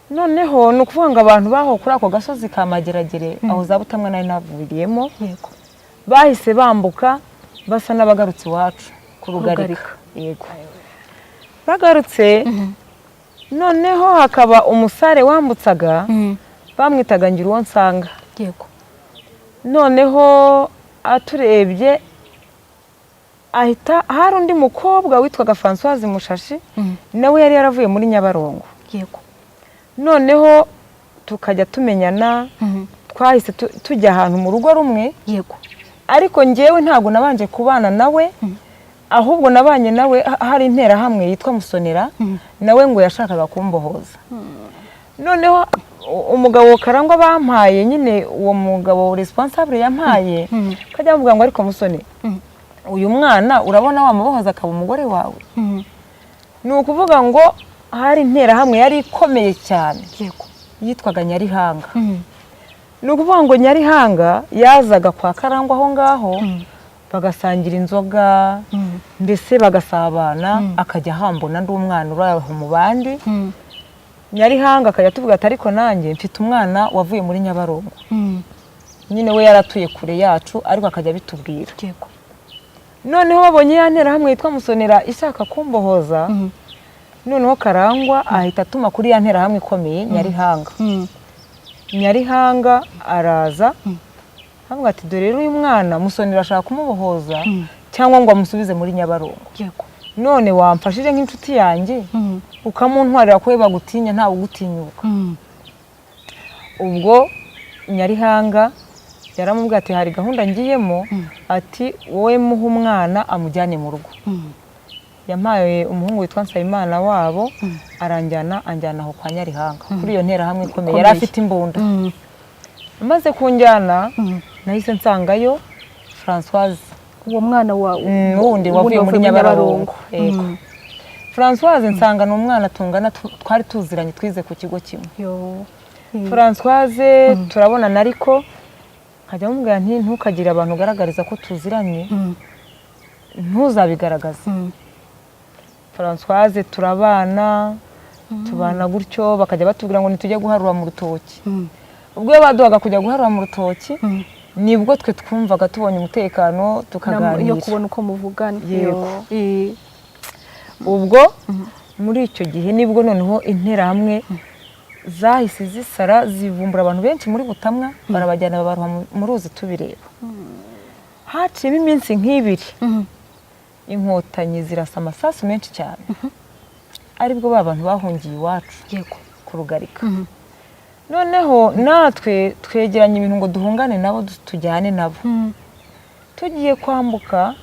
Noneho ni ukuvuga ngo abantu baho kuri ako gasozi ka Mageragere, aho za Butamwa nari naviriyemo, bahise bambuka basa n'abagarutse iwacu ku Rugarika. Rugarika. Yego, bagarutse. Noneho hakaba umusare wambutsaga, bamwitaga ngira uwo nsanga. Noneho aturebye ahita, hari undi mukobwa witwaga Francoise Mushashi, nawe yari yaravuye muri Nyabarongo. Noneho tukajya tumenyana, twahise tujya ahantu mu rugo rumwe. Ariko njyewe ntabwo nabanje kubana nawe, ahubwo nabanye nawe hari interahamwe yitwa Musonera, nawe ngo yashakaga kumbohoza. Noneho umugabo Karangwa bampaye nyine, uwo mugabo responsable yampaye, kajya amuvuga ngo ariko Musoni, uyu mwana urabona wamubohoza akaba umugore wawe? Ni ukuvuga ngo hari interahamwe yari ikomeye cyane yitwaga Nyarihanga. Ni ukuvuga ngo Nyarihanga yazaga kwa Karangwa aho ngaho, bagasangira inzoga, mbese bagasabana, akajya ahambona ndi umwana uri aho mu bandi. Nyarihanga akajya atubwira ati ariko nanjye mfite umwana wavuye muri Nyabarongo. Nyine we yaratuye kure yacu, ariko akajya abitubwira. Noneho babonye ya nterahamwe yitwa Musonera ishaka kumbohoza, noneho Karangwa ahita atuma kuri ya nterahamwe ikomeye Nyarihanga. Nyarihanga araza, avuga ati dore rero uyu mwana Musonera ashaka kumubohoza cyangwa ngo amusubize muri Nyabarongo. None wamfashije nk'inshuti yanjye ukamuntwarira, ko we bagutinya, ntawe ugutinyuka. Ubwo Nyarihanga yaramubwiye ati hari gahunda ngiyemo, ati wowe muhe umwana amujyane mu rugo. Yampaye umuhungu witwa Nsabimana wabo, aranjyana, anjyana aho kwa Nyarihanga kuri iyo nterahamwe ikomeye yari afite imbunda. Amaze kunjyana, nahise nsangayo Françoise. Uwo mwana wa Wundi wavuye muri Nyabarongo. Yego. Françoise nsanga ni umwana tungana, twari tuziranye, twize ku kigo kimwe. Yo. Françoise turabonana, ariko nkajya mubwira nti ntukagire abantu ugaragariza ko tuziranye, ntuzabigaragaze. Françoise turabana, tubana gutyo, bakajya batubwira ngo ntitujye guharura mu rutoki. Ubwo iyo baduhaga kujya guharura mu rutoki, nibwo twe twumvaga tubonye umutekano, tukaganira. Yo kubona uko muvugana. Yego. Ubwo muri icyo gihe nibwo noneho interahamwe zahise zisara, zivumbura abantu benshi muri Butamwa, barabajyana babaroha mu ruzi tubireba. Haciyemo iminsi nk'ibiri, inkotanyi zirasa amasasu menshi cyane, aribwo ba bantu bahungiye iwacu ku Rugarika. Noneho natwe twegeranya ibintu ngo duhungane nabo, tujyane nabo. Tugiye kwambuka,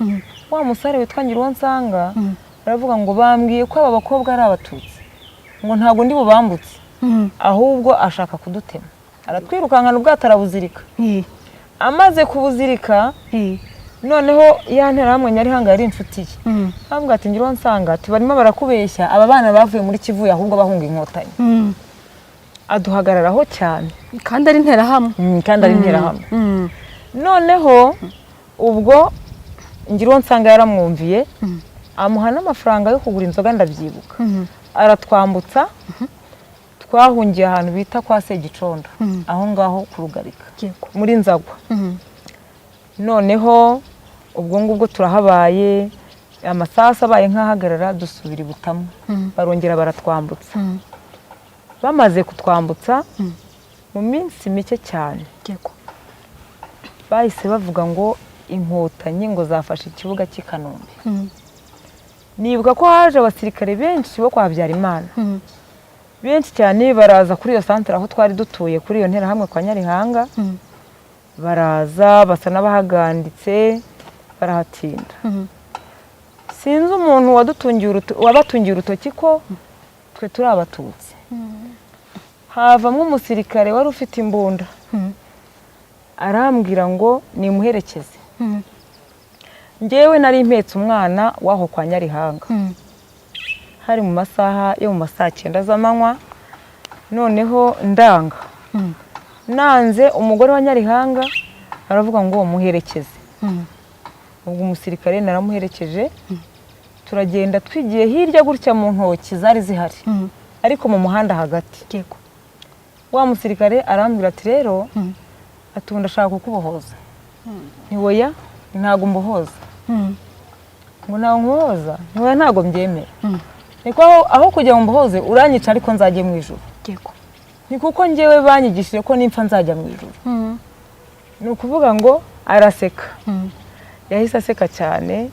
wa musare witwa Ngiruwonsanga aravuga ngo bambwiye ko aba bakobwa ari abatutsi, ngo ntabwo ndi bubambutse, ahubwo ashaka kudutema. Aratwirukankana, ubwato arabuzirika. Amaze kubuzirika, noneho ya nterahamwe Nyarihanga yari inshuti ye, avuga ati Ngiruwonsanga, ati barimo barakubeshya, aba bana bavuye muri Kivu, ahubwo bahunga inkotanyi. Aduhagararaho cyane. Kandi ari interahamwe. Kandi ari interahamwe. Noneho ubwo Ngiruwonsanga yaramwumviye, amuha n'amafaranga yo kugura inzoga, ndabyibuka. Aratwambutsa, twahungiye ahantu bita kwa Segicondo, aho ngaho ku Rugarika, muri Nzagwa. Noneho ubwo ngubwo turahabaye, amasasu abaye nk'ahagarara, dusubira i Butamwa, barongera baratwambutsa. Bamaze kutwambutsa, mu minsi mike cyane bahise bavuga ngo inkotanyi ngo zafashe ikibuga cy'i Kanombe. Nibuka ko haje abasirikare benshi bo kwa Habyarimana, benshi cyane, baraza kuri iyo santere aho twari dutuye, kuri iyo nterahamwe kwa Nyarihanga. Baraza basa n'abahaganditse, barahatinda. Sinzi umuntu wabatungiye urutoki ko twe turi abatutsi, havamo umusirikare wari ufite imbunda, arambwira ngo nimuherekeze. Njyewe nari mpetse umwana w'aho kwa Nyarihanga. Hari mu masaha yo mu ma saa 9 z'amanywa. Noneho ndanga, nanze, umugore wa Nyarihanga aravuga ngo muherekeze. Ubwo umusirikare naramuherekeje, turagenda, twigiye hirya gutya mu ntoki zari zihari, ariko mu muhanda hagati. Wa musirikare arambwira ati rero, ati ubu ndashaka kukubohoza. Nti oya, ntabwo mbohoza. Ngo ntabwo nkubohoza? Nti oya, ntabwo mbyemera. Niko aho kugira ngo mbohoze uranyica, ariko nzajye mu ijuru. Ni kuko njyewe banyigishije ko nimpfa nzajya mu ijuru. Ni ukuvuga ngo araseka, yahise aseka cyane,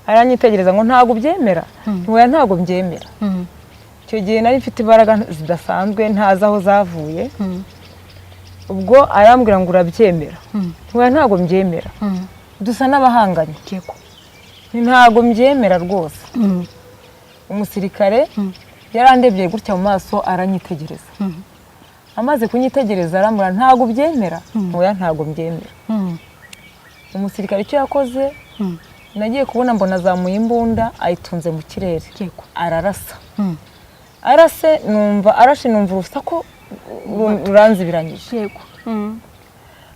aranyitegereza ngo ntabwo ubyemera? Nti oya, ntabwo mbyemera. Icyo gihe nari mfite imbaraga zidasanzwe, ntazi aho zavuye. Ubwo arambwira ngo urabyemera? Nti oya, ntabwo mbyemera. Dusa n'abahanganye. Nti ntabwo mbyemera rwose. Umusirikare yarandebye gutya mu maso, aranyitegereza. Amaze kunyitegereza arambwira ntabwo ubyemera? Oya, ntabwo mbyemera. Umusirikare icyo yakoze, nagiye kubona mbona azamuye imbunda, ayitunze mu kirere, ararasa. Arase numva arashe, numva urusaku ruranzibiranyije.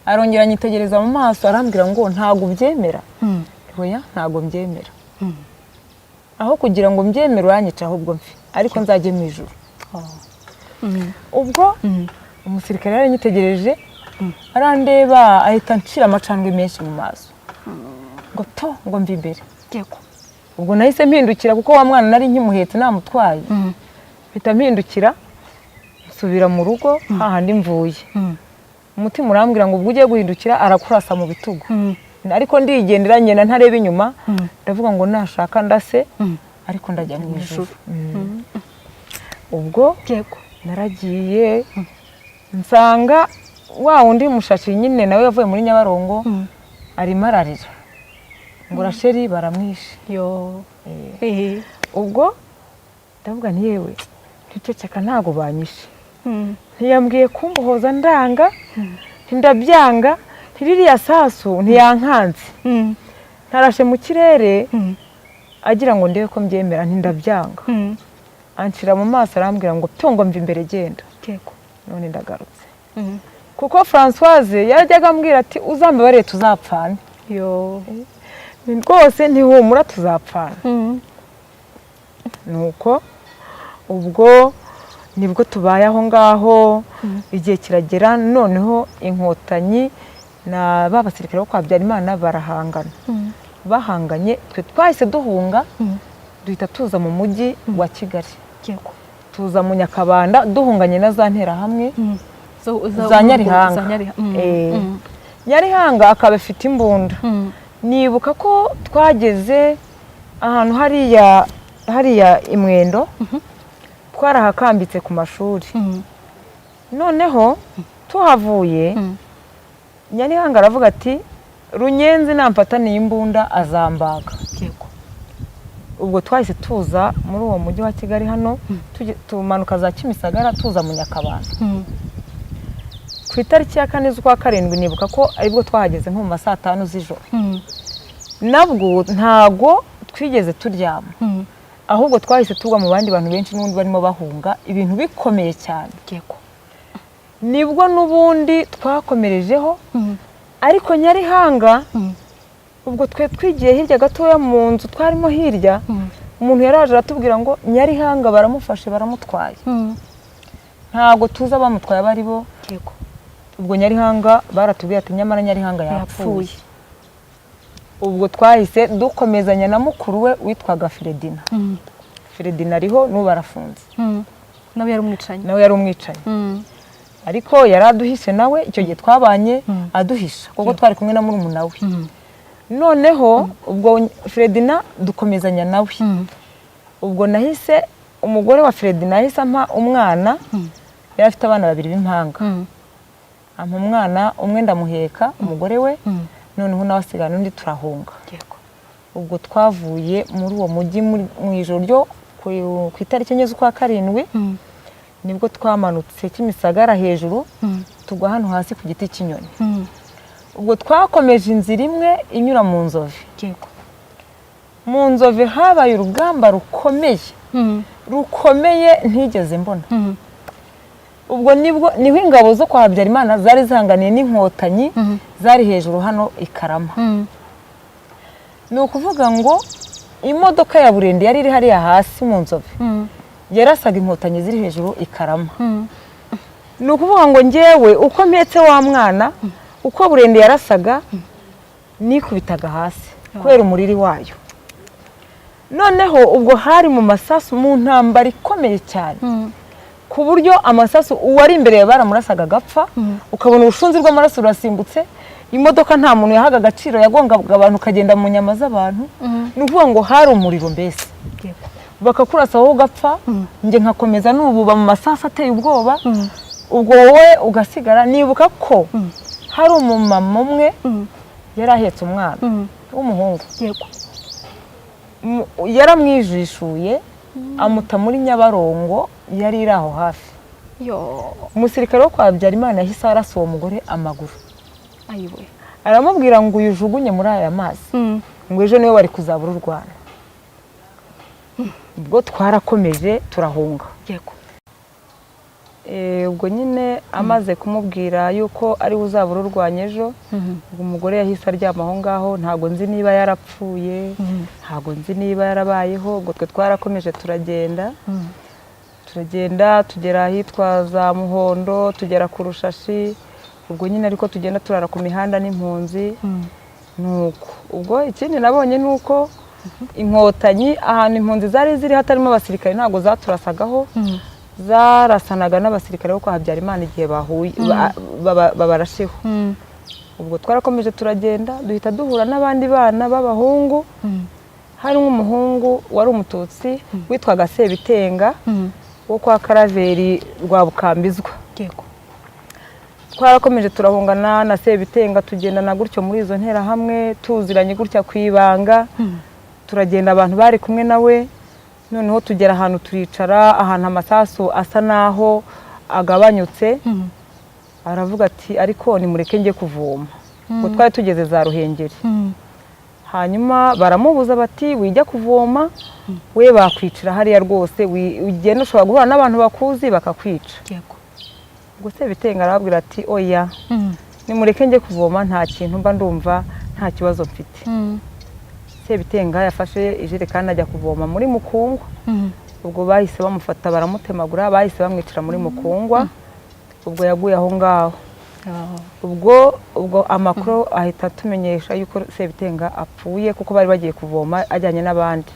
Arongera anyitegereza mu maso, arambwira ngo: "Ntabwo ubyemera?" "Oya, ntabwo mbyemera. Aho kugira ngo mbyemere uranyica, ahubwo mfe, ariko nzajye mu ijuru." Ubwo umusirikare yaranyitegereje, arandeba, ahita ncira amacandwe menshi mu maso ngo to, ngo mve imbere. Ubwo nahise mpindukira, kuko wa mwana nari nkimuhetse namutwaye, mpita mpindukira nsubira mu rugo hahandi mvuye. Umutima urambwira ngo ubwo ugiye guhindukira arakurasa mu bitugu, ariko ndigendera, ngenda ntareba inyuma. Ndavuga ngo nashaka ndase, ariko ndajya mu ijuru. Ubwo naragiye nsanga wa wundi mushashi nyine nawe yavuye muri Nyabarongo, arimo ararira ngo Rasheli baramwishe. Yo. Ubwo ndavuga nti: "Yewe, nticeceka, ntabwo banyishe." Ntiyambwiye kumbohoza, ndanga, ntindabyanga, ntiririya sasu ntiyankanze, ntarashe mu kirere agira ngo ndebe ko mbyemera, ntindabyanga. Anshyira mu maso, arambwira ngo tungo mva imbere, genda. None ndagarutse, kuko Francoise yarajyaga ambwira ati: "Uzambabarire tuzapfana." Yo. Ni rwose, ntihumura, tuzapfana. Nuko ubwo nibwo tubaye aho ngaho. Igihe kiragera, noneho Inkotanyi na ba basirikare bo kwa Habyarimana barahangana. Bahanganye, twe twahise duhunga, duhita tuza mu mujyi wa Kigali, tuza mu Nyakabanda, duhunganye na za Nterahamwe za Nyarihanga. Za Nyarihanga. Nyarihanga akaba afite imbunda. Nibuka ko twageze ahantu hariya, hariya imwendo, twarahakambitse ku mashuri. Noneho tuhavuye, Nyarihanga aravuga ati: "Runyenzi namfataniye imbunda azambaga." Ubwo twahise tuza muri uwo mujyi wa Kigali hano, tumanuka za Kimisagara, tuza mu Nyakabanda ku itariki ya 4 z'ukwa 7. Nibuka ko aribwo twahageze nko mu ma saa 5 z'ijoro. Nabwo ntago twigeze turyama, ahubwo twahise tugwa mu bandi bantu benshi n'ubundi barimo bahunga, ibintu bikomeye cyane. Nibwo n'ubundi twakomerejeho, ariko Nyarihanga, ubwo twe twigiye hirya gatoya mu nzu twarimo hirya, umuntu yaraje aratubwira ngo Nyarihanga baramufashe, baramutwaye. Ntabwo tuzi abamutwaye abo ari bo. Ubwo Nyarihanga baratubwiye ati nyamara Nyarihanga yapfuye. Yapfuye. Ubwo twahise dukomezanya na mukuru we witwaga Feredina. Feredina ariho n'ubu, arafunze. Nawe yari umwicanyi. Nawe yari umwicanyi, ariko yari aduhishe nawe. Icyo gihe twabanye aduhisha, kuko twari kumwe na murumuna we. Noneho ubwo Feredina dukomezanya nawe. Ubwo nahise, umugore wa Feredina yahise ampa umwana. Yari afite abana babiri b'impanga. Ampa umwana umwe, ndamuheka, umugore we. Noneho nawe asigara n'undi, turahunga. Ubwo twavuye muri uwo mujyi mu ijoro ryo ku itariki 4 z'ukwa 7. Nibwo twamanutse Kimisagara hejuru, tugwa hano hasi ku giti cy'inyoni. Ubwo twakomeje inzira imwe inyura mu Nzove. Mu Nzove habaye urugamba rukomeye, rukomeye ntigeze mbona. Ubwo nibwo niho ingabo zo kwa Habyarimana zari zihanganiye n'Inkotanyi zari hejuru hano i Karama. Ni ukuvuga ngo imodoka ya burende yari iri hariya hasi mu Nzove yarasaga Inkotanyi ziri hejuru i Karama. Ni ukuvuga ngo ngewe uko mpetse wa mwana, uko burende yarasaga nikubitaga hasi kubera umuriri wayo. Noneho ubwo hari mu masasu, mu ntambara ikomeye cyane, ku buryo amasasu uwari imbere yawe baramurasaga agapfa, ukabona urushunzi rw'amaraso rurasimbutse. Imodoka nta muntu yahaga agaciro, yagongaga abantu, ukagenda mu nyama z'abantu. Ni ukuvuga ngo hari umuriro mbese, bakakurasa wowe ugapfa, njye nkakomeza nububa mu masasu ateye ubwoba, ubwo wowe ugasigara. Nibuka ko hari umumama umwe yari ahetse umwana w'umuhungu. Yaramwijishuye amuta muri Nyabarongo yari iri aho hafi. Yo. Umusirikare wo kwa Habyarimana yahise arasa uwo mugore amaguru. Ayiwe. Aramubwira ngo uyujugunye muri aya mazi, ngo ejo niwe wari kuzabura urwana. Ubwo twarakomeje turahunga. Ubwo nyine amaze kumubwira yuko ari we uzaba ururwanya ejo, ubwo umugore yahise aryama aho ngaho. Ntabwo nzi niba yarapfuye, ntabwo nzi niba yarabayeho. Ubwo twe twarakomeje turagenda, turagenda tugera ahitwa za Muhondo, tugera ku Rushashi. Ubwo nyine ariko tugenda turara ku mihanda n'impunzi. Nuko ubwo ikindi nabonye ni uko Inkotanyi, ahantu impunzi zari ziri hatarimo abasirikare, ntabwo zaturasagaho, zarasanaga n'abasirikare bo kwa Habyarimana igihe bahuye babarasheho. Ubwo twarakomeje turagenda, duhita duhura n'abandi bana b'abahungu. Harimo umuhungu wari Umututsi witwaga Sebitenga wo kwa Karaveri rwa Bukambizwa. Twarakomeje turahungana na Sebitenga, tugendana gutyo muri izo nterahamwe, tuziranye gutya ku ibanga. Turagenda, abantu bari kumwe nawe. Noneho tugera ahantu turicara, ahantu amasasu asa naho agabanyutse. Aravuga ati: "Ariko nimureke njye kuvoma." Ubwo twari tugeze za Ruhengeri. Hanyuma baramubuza bati: "Wijya kuvoma, we bakwicira hariya rwose, ugenda ushobora guhura n'abantu bakuzi bakakwica." Ubwo Sebitenga arababwira ati: "Oya, nimureke njye kuvoma, nta kintu mba ndumva, nta kibazo mfite." Sebitenga yafashe ijerekani ajya kuvoma muri Mukungwa. Ubwo bahise bamufata baramutemagura, bahise bamwicira muri Mukungwa. Ubwo yaguye aho ngaho. Ubwo amakuru ahita atumenyesha yuko Sebitenga apfuye, kuko bari bagiye kuvoma ajyanye n'abandi.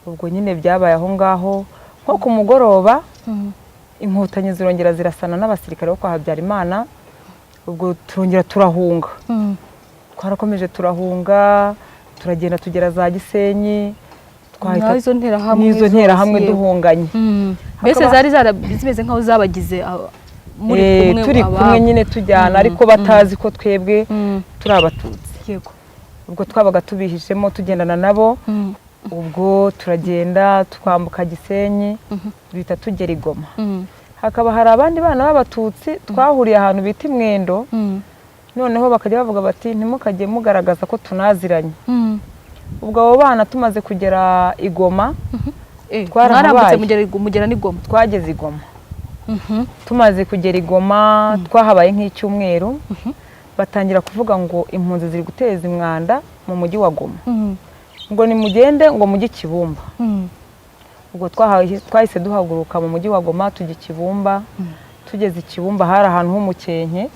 Ubwo nyine byabaye aho ngaho nko ku mugoroba, Inkotanyi zirongera zirasana n'abasirikare bo kwa Habyarimana. Ubwo turongera turahunga. Twarakomeje turahunga, turagenda tugera za Gisenyi. Twahita N'izo nterahamwe n'izo nterahamwe zose, yego. duhunganye. Mbese zari zimeze nk'aho zabagize muri kumwe turi ababo. kumwe nyine tujyana, ariko batazi ko twebwe turi Abatutsi. Ubwo twabaga tubihishemo, tugendana nabo. Ubwo turagenda twambuka Gisenyi, duhita tugera i Goma. Hakaba hari abandi bana b'Abatutsi twahuriye ahantu bita Imwendo. Noneho bakajya bavuga bati: "Ntimukajye mugaragaza ko tunaziranye." Ubwo abo bana tumaze kugera i Goma, twarahabaye. Mwarambutse mugera n'i Goma? Twageze i Goma. Tumaze kugera i Goma twahabaye nk'icyumweru, batangira kuvuga ngo impunzi ziri guteza umwanda mu mujyi wa Goma, ngo nimugende, ngo mujye i Kibumba. Ubwo twahise duhaguruka mu mujyi wa Goma tujya i Kibumba. Tugeze i Kibumba hari ahantu h'umukenke.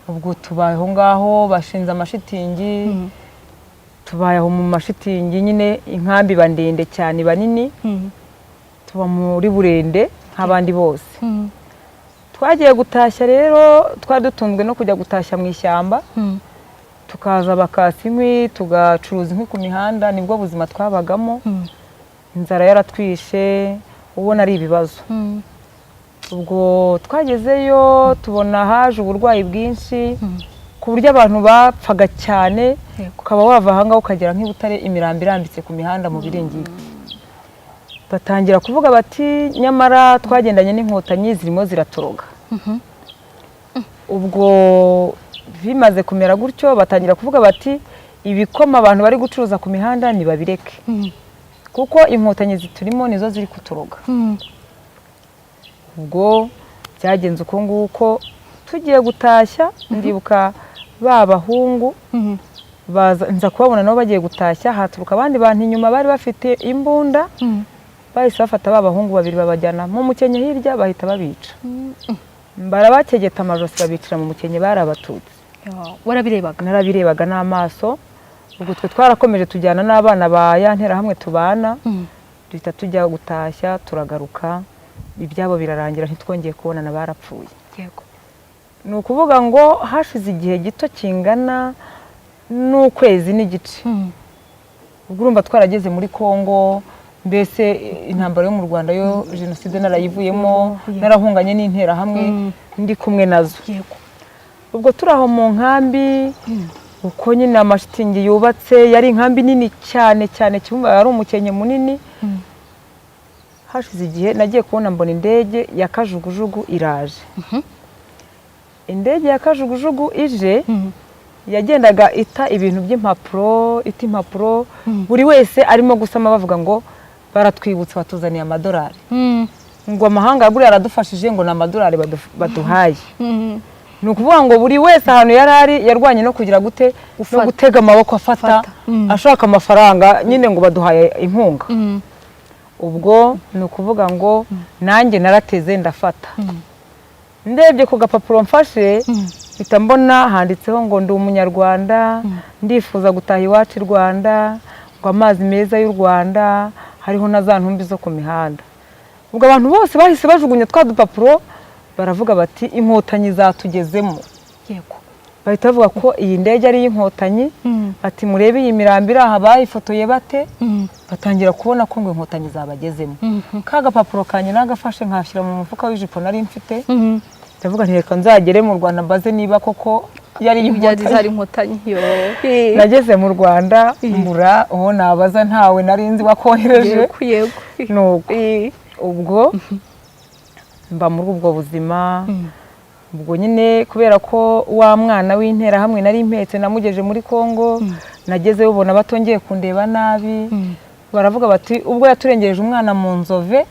Ubwo tubaye aho ngaho, bashinze amashitingi, tubaye aho mu mashitingi nyine. Inkambi iba ndende cyane, iba nini. Tuba muri burende nk'abandi bose. Twagiye gutashya rero, twari dutunzwe no kujya gutashya mu ishyamba, tukaza bakasa inkwi, tugacuruza inkwi ku mihanda. Nibwo buzima twabagamo. Inzara yaratwishe, ubona ari ibibazo. Ubwo twagezeyo tubona haje uburwayi bwinshi, ku buryo abantu bapfaga cyane. Ukaba wava ahangaha ukagera nk'i Butare, imirambo irambitse ku mihanda mu biringiti. Batangira kuvuga bati: "Nyamara twagendanye n'Inkotanyi zirimo ziraturoga." Ubwo bimaze kumera gutyo, batangira kuvuga bati: "Ibikoma abantu bari gucuruza ku mihanda ntibabireke, kuko Inkotanyi ziturimo nizo ziri kuturoga." Ubwo byagenze uko nguko. Tugiye gutashya, ndibuka ba bahungu baza, nza kubabona nabo bagiye gutashya, haturuka abandi bantu inyuma bari bafite imbunda. Bahise bafata ba bahungu babiri babajyana mu mukenke hirya, bahita babica, barabakegeta amajosi, babicira mu mukenke. Bari Abatutsi. Warabirebaga? Narabirebaga n'amaso. Ubwo twe twarakomeje tujyana n'abana ba ya nterahamwe tubana, duhita tujya gutashya, turagaruka, ibyabo birarangira, ntitwongeye kubonana, barapfuye. Ni ukuvuga ngo hashize igihe gito kingana n'ukwezi n'igice, ubwo urumva twarageze muri Kongo. Mbese intambara yo mu Rwanda yo, jenoside narayivuyemo, narahunganye n'interahamwe, ndi kumwe nazo. Ubwo turi aho mu nkambi, uko nyine amashitingi yubatse, yari inkambi nini cyane cyane. Kibumba yari umukenke munini. Hashize igihe nagiye kubona mbona indege ya kajugujugu iraje. Indege ya kajugujugu ije, yagendaga ita ibintu by'impapuro, ita impapuro, buri wese arimo gusama, bavuga ngo: "Baratwibutsa, batuzaniye amadolari." Ngo amahanga buriya aradufashije, ngo ni amadolari baduhaye. Ni ukuvuga ngo buri wese ahantu yari ari yarwanye no kugira gute, no gutega amaboko afata, ashaka amafaranga nyine ngo baduhaye inkunga. Ubwo ni ukuvuga ngo nanjye narateze ndafata. Ndebye ku gapapuro mfashe, mpita mbona handitseho ngo ndi umunyarwanda, ndifuza gutaha iwacu i Rwanda, ngo amazi meza y'u Rwanda, hariho na za ntumbi zo ku mihanda. Ubwo abantu bose bahise bajugunya twa dupapuro, baravuga bati inkotanyi zatugezemo. Bahita bavuga ko iyi ndege ari iy'inkotanyi, bati murebe iyi mirambo iri aha bayifotoye bate. Batangira kubona ko ngo inkotanyi zabagezemo. Ka gapapuro kanjye nagafashe nkashyira mu mufuka w'ijipo nari mfite, ndavuga nti reka nzagere mu Rwanda mbaze niba koko yari inkotanyi. Nageze mu Rwanda mbura uwo nabaza, ntawe nari nzi wakohereje. Nuko ubwo mba muri ubwo buzima. Ubwo nyine kubera ko wa mwana w'interahamwe nari mpetse namugeje muri Kongo, nagezeyo ubona batongeye kundeba nabi, baravuga bati ubwo yaturengereje umwana mu nzove,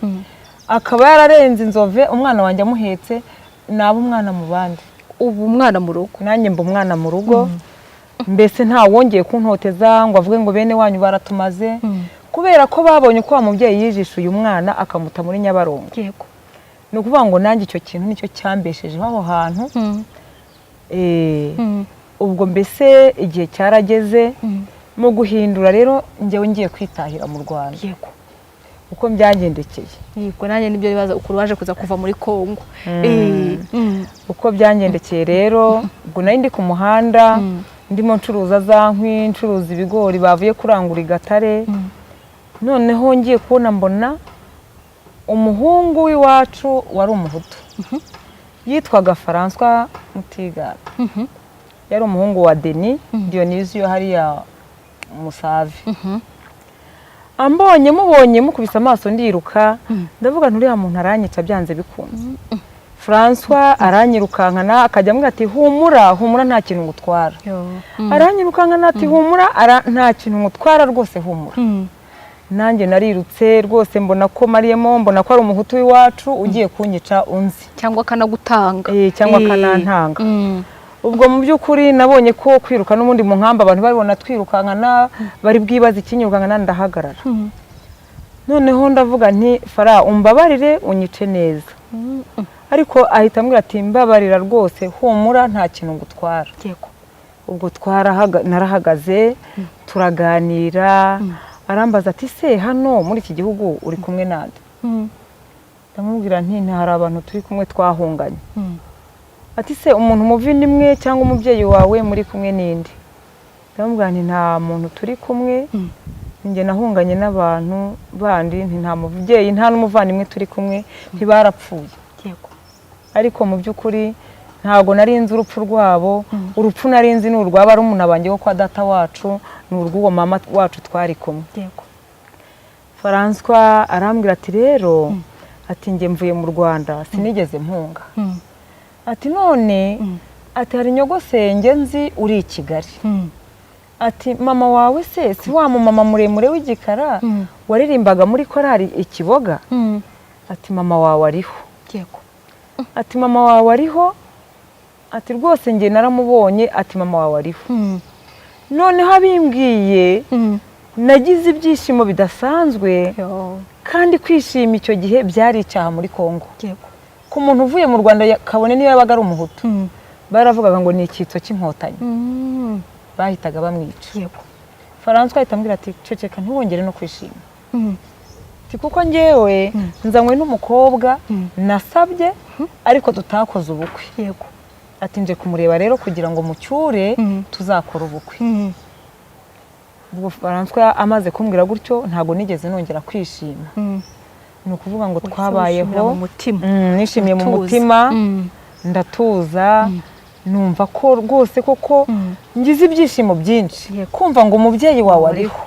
akaba yararenze inzove umwana wanjye amuhetse, naba umwana mu bandi. Ubu umwana mu rugo. Nanjye mba umwana mu rugo. Mbese nta wongeye kuntoteza ngo avuge ngo bene wanyu baratumaze, kubera ko babonye ko wa mubyeyi yijisha uyu mwana akamuta muri Nyabarongo. Ni ukuvuga ngo nanjye icyo kintu nicyo cyambeshejeho aho hantu. Ubwo mbese igihe cyarageze mu guhindura rero, njyewe ngiye kwitahira mu Rwanda. Uko byangendekeye. Yego, nanjye nibyo bibaza ukuntu waje kuza kuva muri Kongo. Uko byangendekeye rero, ubwo nari ndi ku muhanda ndimo ncuruza za nkwi, ncuruza ibigori bavuye kurangura i Gatare. Noneho ngiye kubona mbona umuhungu w'iwacu wari umuhutu, yitwaga François Mutiganda, yari umuhungu wa Denis Dionysio hariya Musave. Ambonye, mubonye mukubise amaso ndiruka, ndavuga nti uriya muntu aranyica byanze bikunze. François aranyirukankana, akajya ambwira ati humura humura nta kintu ngutwara. Aranyirukankana ati humura, nta kintu ngutwara rwose, humura. Nanjye narirutse rwose, mbona ko mariyemo, mbona ko ari umuhutu w'iwacu ugiye kunyica unzi, cyangwa akanagutanga, cyangwa akanantanga. Ubwo mu by'ukuri nabonye ko kwiruka n'ubundi mu nkamba abantu babibona twirukankana, bari bwibaze ikinyirukankana, ndahagarara. Noneho ndavuga nti Fara umbabarire unyice neza, ariko ahita ambwira ati mbabarira rwose, humura nta kintu ngutwara. Ubwo narahagaze turaganira, arambaza ati se hano muri iki gihugu uri kumwe nande? Ndamubwira nti hari abantu turi kumwe twahunganye. Ati se umuntu umuvandimwe cyangwa umubyeyi wawe muri kumwe n'indi? Ndamubwira nti nta muntu turi kumwe, njye nahunganye n'abantu bandi, nti nta mubyeyi nta n'umuvandimwe turi kumwe, ntibarapfuye. Ariko mu by'ukuri ntabwo nari nzi urupfu rwabo. Urupfu nari nzi ni urwa barumuna banjye bo kwa data wacu, ni urw'uwo mama wacu twari kumwe. François arambwira ati rero, ati njye mvuye mu Rwanda sinigeze mpunga. Ati none, ati hari nyogosenge nzi uri i Kigali. Ati mama wawe se si wa mumama muremure w'igikara waririmbaga muri korali i Kiboga? Ati mama wawe ariho. Ati mama wawe ariho, ati rwose njye naramubonye, ati mama wawe ariho. Noneho abimbwiye nagize ibyishimo bidasanzwe, kandi kwishima icyo gihe byari icyaha muri Kongo. Ku muntu uvuye mu Rwanda, kabone niyo yabaga ari umuhutu, baravugaga ngo ni icyitso cy'inkotanyi, bahitaga bamwica. François ahita ambwira ati ceceka ntiwongere no kwishima, kuko njyewe nzanywe n'umukobwa nasabye ariko tutakoze ubukwe. Ati nje kumureba rero kugira ngo mucyure tuzakora ubukwe. Ubwo François amaze kumbwira gutyo ntabwo nigeze nongera kwishima. Ni ukuvuga ngo twabayeho nishimiye mu mutima, ndatuza, numva ko rwose koko ngize ibyishimo byinshi kumva ngo umubyeyi wawe ariho.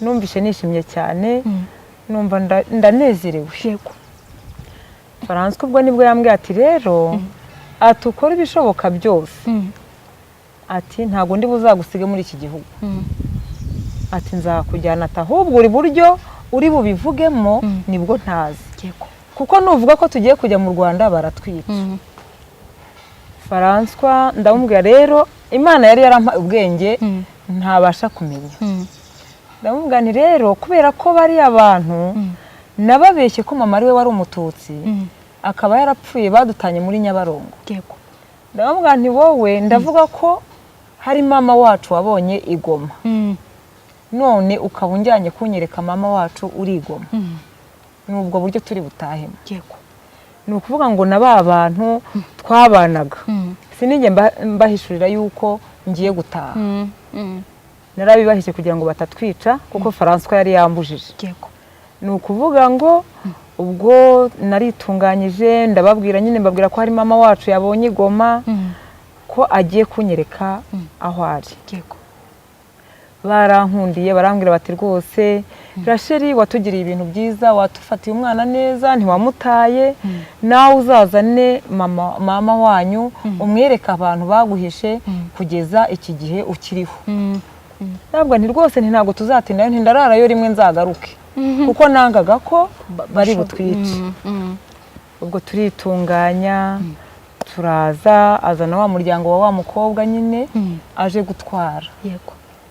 Numvise nishimye cyane, numva ndanezerewe. François ubwo nibwo yambwiye ati rero ati ukora ibishoboka byose, ati ntabwo ndi buzagusige muri iki gihugu, ati nzakujyana, ati ahubwo uri buryo uri bubivugemo nibwo ntazi. Kuko nuvuga ko tugiye kujya mu Rwanda baratwica. François ndamubwira rero, Imana yari yarampaye ubwenge ntabasha kumenya. Ndamubwira nti rero kubera ko bariya bantu nababeshye ko mama ariwe wari Umututsi, akaba yarapfuye, badutanye muri Nyabarongo. Ndamubwira nti wowe ndavuga ko hari mama wacu wabonye i Goma, none ukaba unjyanye kunyereka mama wacu uri i Goma, ni ubwo buryo turi butahemo. Ni ukuvuga ngo na ba bantu twabanaga sinijye mbahishurira yuko ngiye gutaha. Narabibahishe kugira ngo batatwica, kuko François yari yambujije. Ni ukuvuga ngo ubwo naritunganyije, ndababwira nyine, mbabwira ko hari mama wacu yabonye i Goma, ko agiye kunyereka aho ari. Barankundiye, barambwira bati rwose Rachel, watugiriye ibintu byiza, watufatiye umwana neza, ntiwamutaye. Nawe uzazane mama, mama wanyu, umwereke abantu baguhishe kugeza iki gihe ukiriho. Ntabwo, nti rwose, nti ntabwo tuzatindayo, nti ndararayo rimwe nzagaruke, kuko nangaga ko bari butwice. Ubwo turitunganya, turaza, azana wa muryango wa wa mukobwa nyine aje gutwara.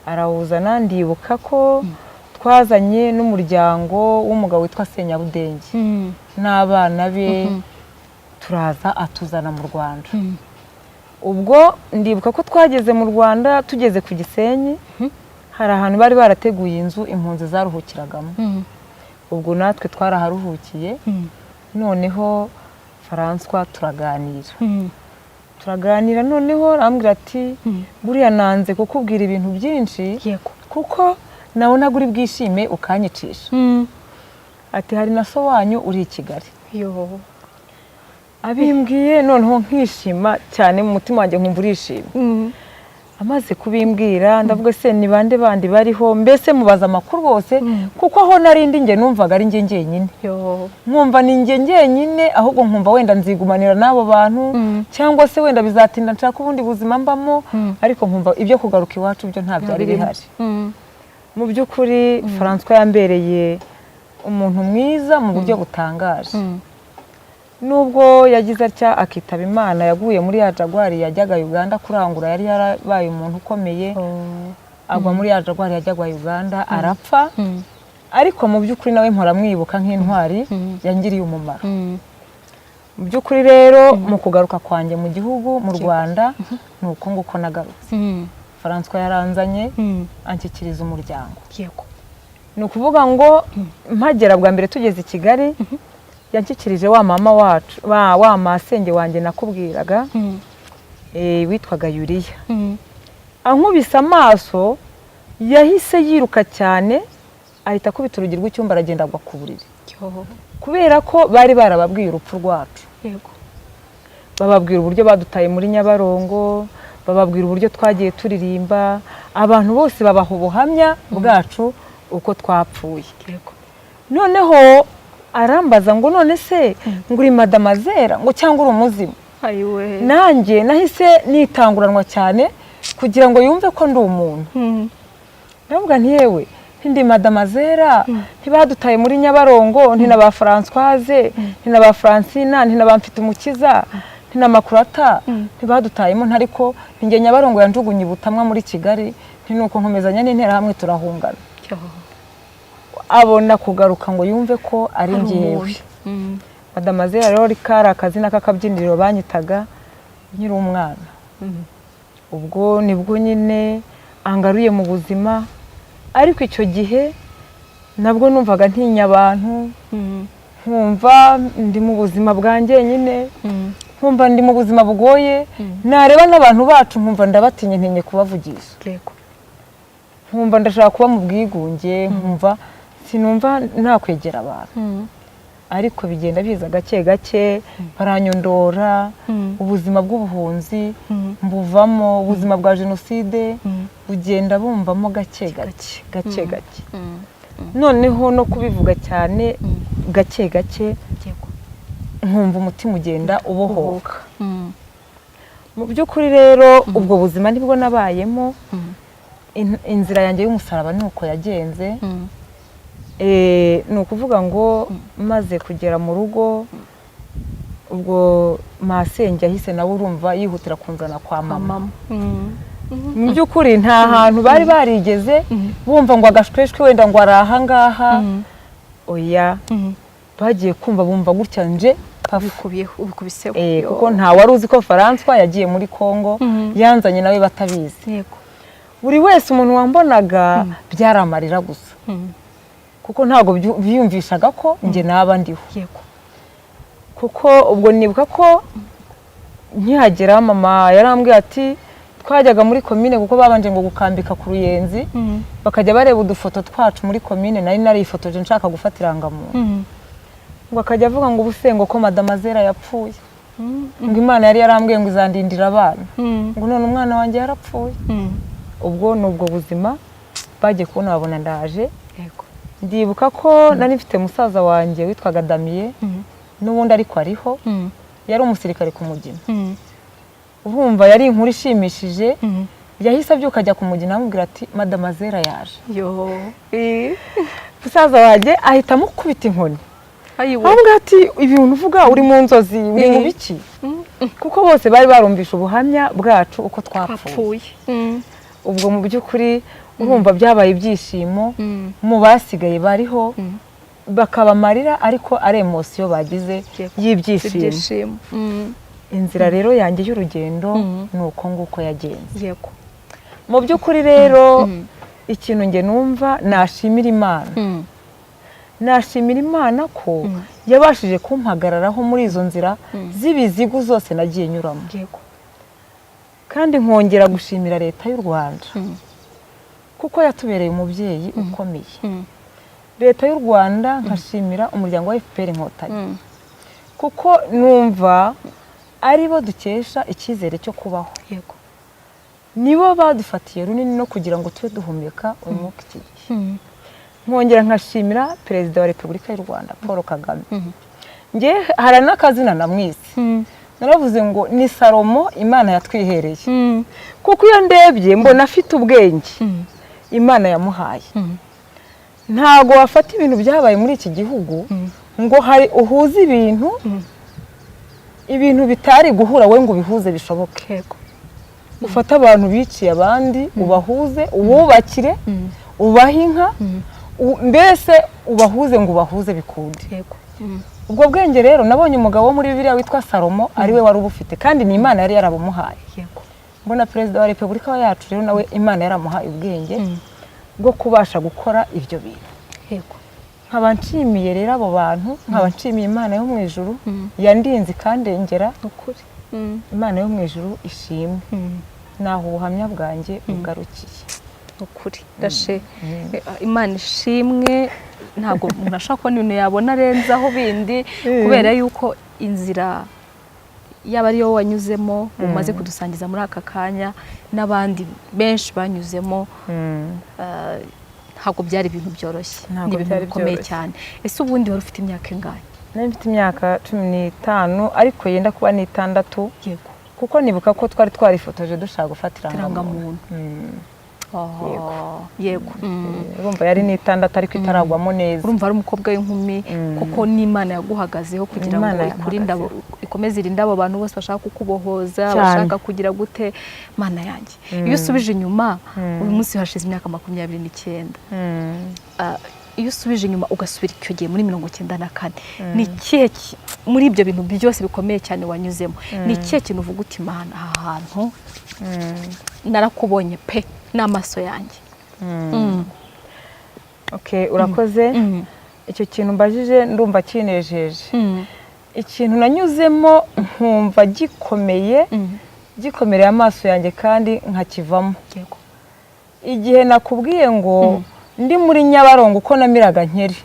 Arawuzana. Ndibuka ko twazanye n'umuryango w'umugabo witwa Senyabudenge n'abana be. Turaza, atuzana mu Rwanda. Ubwo ndibuka ko twageze mu Rwanda, tugeze ku Gisenyi, hari ahantu bari barateguye inzu impunzi zaruhukiragamo. Ubwo natwe twaraharuhukiye. Noneho François turaganira, turaganira. Noneho arambwira ati buriya nanze kukubwira ibintu byinshi, kuko nabonaga uri bwishime ukanyicisha. Ati hari na so wanyu uri i Kigali. Yo. Abimbwiye noneho nkishima cyane, mu mutima wanjye nkumva urishimye. Amaze kubimbwira ndavuga se ni bande bandi bariho? Mbese mubaza amakuru bose, kuko aho narindi njye numvaga ari njye njyenyine. Yo. Nkumva ni njye njyenyine, ahubwo nkumva wenda nzigumanira n'abo bantu, cyangwa se wenda bizatinda nshaka ubundi buzima mbamo, ariko nkumva ibyo kugaruka iwacu byo nta byari bihari. Mu by'ukuri François yambereye umuntu mwiza mu buryo butangaje. Nubwo yagize atya akitaba Imana, yaguye muri ya Jaguar yajyaga Uganda kurangura. Yari yarabaye umuntu ukomeye, agwa muri ya Jaguar yajyaga Uganda arapfa. Ariko mu by'ukuri nawe mpora mwibuka nk'intwari yangiriye umumaro. Mu by'ukuri rero, mu kugaruka kwanjye mu gihugu, mu Rwanda, ni uko nguko nagarutse. François yaranzanye, anshyikiriza umuryango. Ni ukuvuga ngo mpagera bwa mbere, tugeze i Kigali, yanshyikirije wa mama wacu, wa masenge wanjye nakubwiraga, witwaga Yuriya. Ankubise amaso yahise yiruka cyane, ahita akubita urugi rw'icyumba, aragenda agwa ku buriri. Yo. Kubera ko bari barababwiye urupfu rwacu. Bababwira uburyo badutaye muri Nyabarongo, bababwira uburyo twagiye turirimba, abantu bose babaha ubuhamya bwacu uko twapfuye. Noneho arambaza ngo none se ngo uri madamazera, ngo cyangwa uri umuzimu? Ayiwe. Nanjye nahise nitanguranwa cyane kugira ngo yumve ko ndi umuntu. Ndavuga nti yewe, ntindi madamazera, ntibadutaye muri Nyabarongo, nti na ba Françoise, nti na ba Francina, nti na ba Mfitumukiza, nti na Makurata, ntibadutayemo, ntariko ntinge Nyabarongo yanjugunye ubutamwa muri Kigali, nti nuko nkomezanya n'Interahamwe turahungana. Yo. Abona kugaruka ngo yumve ko ari Ari njyewe. umuntu. Madamazera rero kari akazina k'akabyiniriro banyitaga nkiri umwana. Ubwo nibwo nyine angaruye mu buzima, ariko icyo gihe nabwo numvaga ntinya abantu, nkumva ndi mu buzima bwa njyenyine, nkumva ndi mu buzima bugoye. Nareba n'abantu bacu nkumva ndabatinye, ntinye kubavugisha. Nkumva ndashaka kuba mu bwigunge, nkumva sinumva nakwegera abantu. Ariko bigenda biza gake gake, baranyondora, ubuzima bw'ubuhunzi mbuvamo, ubuzima bwa jenoside bugenda bumvamo gake gake gake gake. Noneho no kubivuga cyane, gake gake nkumva umutima ugenda ubohoka. Mu by'ukuri rero ubwo buzima nibwo nabayemo. Inzira yanjye y'umusaraba ni uko yagenze. Ni ukuvuga ngo maze kugera mu rugo, ubwo masenge yahise nawe urumva yihutira kunzana kwa mama. Mu by'ukuri nta hantu bari barigeze bumva ngo agashweshwe wenda ngo ari aha ngaha, oya, bagiye kumva bumva gutya nje ubikubiseho. Kuko nta wari uzi ko François yagiye muri Kongo, yanzanye nawe batabizi. Buri wese umuntu wambonaga byari amarira gusa, kuko ntabwo biyumvishaga ko njye naba ndiho. Kuko ubwo nibuka ko nkihagera mama yarambwiye ati twajyaga muri komine, kuko babanje ngo gukambika ku Ruyenzi, bakajya bareba udufoto twacu muri komine, nari narifotoje nshaka gufata irangamuntu, ngo akajya avuga ngo ubusengo ko Madamazera yapfuye, ngo Imana yari yarambwiye ngo izandindira abana, ngo none umwana wanjye yarapfuye. Ubwo ni ubwo buzima bagiye kubona babona ndaje. Ndibuka ko nari mfite musaza wanjye witwaga Damiye, n'ubundi ariko ariho, yari umusirikare ku Mugina. Urumva yari inkuru ishimishije, yahise abyuka ajya ku Mugina amubwira ati Madamazera yaje. Musaza wanjye ahita amukubita inkoni, avuga ati ibintu uvuga uri mu nzozi, uri mu biki? Kuko bose bari barumvishe ubuhamya bwacu uko twapfuye. Ubwo mu by'ukuri urumva byabaye ibyishimo mu basigaye bariho, bakaba amarira ariko ari emosiyo bagize y'ibyishimo. Inzira rero yanjye y'urugendo ni uko nguko yagenze. Mu by'ukuri rero ikintu nge numva nashimira Imana, nashimira Imana ko yabashije kumpagararaho muri izo nzira z'ibizigu zose nagiye nyuramo. Kandi nkongera gushimira leta y'u Rwanda kuko yatubereye umubyeyi ukomeye. Leta y'u Rwanda, nkashimira umuryango wa FPR Inkotanyi kuko numva aribo dukesha icyizere cyo kubaho. Nibo badufatiye runini no kugira ngo tube duhumeka umwuka iki gihe. Nkongera nkashimira Perezida wa Repubulika y'u Rwanda Paul Kagame. Nge hari n'akazina namwise, naravuze ngo ni Salomo Imana yatwihereye, kuko iyo ndebye mbona afite ubwenge Imana yamuhaye. Ntago wafata ibintu byabaye muri iki gihugu ngo hari uhuze ibintu, ibintu bitari guhura we ngo ubihuze bishoboke. Ufate abantu biciye abandi ubahuze, ububakire, ubahe inka, mbese ubahuze ngo ubahuze bikunde. Ubwo bwenge rero nabonye umugabo wo muri Bibiliya witwa Salomo ariwe wari ubufite, kandi ni Imana yari yarabumuhaye. Mbona Perezida wa Repubulika yacu rero nawe Imana yaramuhaye ubwenge bwo kubasha gukora ibyo bintu. Nkaba nshimiye rero abo bantu, nkaba nshimiye Imana yo mu ijuru yandinze ikandengera. Imana yo mu ijuru ishimwe. Naho ubuhamya bwanjye bugarukiye. Ukuri dashe, Imana ishimwe. Ntabwo umuntu ashobora kubona ibintu yabona arenzaho bindi, kubera yuko inzira yaba ariyo wanyuzemo umaze kudusangiza muri aka kanya n'abandi benshi banyuzemo, ntabwo byari ibintu byoroshye, ni ibintu bikomeye cyane. Ese ubundi wari ufite imyaka ingahe? Nari mfite imyaka 15 ariko yenda kuba 6. Yego. Kuko nibuka ko twari twarifotoje dushaka gufata irangamuntu. Yego. Urumva yari 6 ariko itaragwamo neza. Urumva ari umukobwa w'inkumi, kuko n'Imana yaguhagazeho kugira ngo ikomeze irinde abo bantu bose bashaka kukubohoza, bashaka kugira gute. Mana yanjye, iyo usubije inyuma uyu munsi hashize imyaka 29, iyo usubije inyuma ugasubira icyo gihe muri 94, ni ikihe muri ibyo bintu byose bikomeye cyane wanyuzemo, ni ikihe kintu uvuga uti Imana aha hantu narakubonye pe n'amaso yanjye? Okay, urakoze. Icyo kintu mbajije ndumva kinejeje. Ikintu nanyuzemo nkumva gikomeye, gikomereye amaso yanjye kandi nkakivamo. Igihe nakubwiye ngo ndi muri Nyabarongo uko namiraga nkeri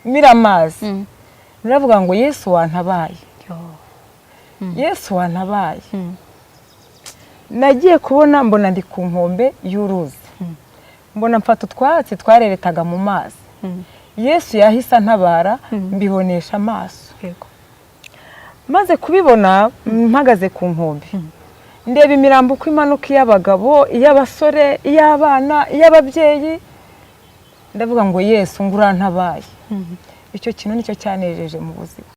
mira amazi, naravuga ngo Yesu wantabaye, Yesu wantabaye. Nagiye kubona mbona ndi ku nkombe y'uruzi, mbona mfata utwatsi twareretaga mu mazi. Yesu yahise antabara, mbibonesha amaso. Maze kubibona mpagaze ku nkombe, ndeba imirambo uko imanuka, iy'abagabo, iy'abasore, iy'abana, iy'ababyeyi. Ndavuga ngo: "Yesu, ngo urantabaye." Icyo kintu nicyo cyanejeje mu buzima.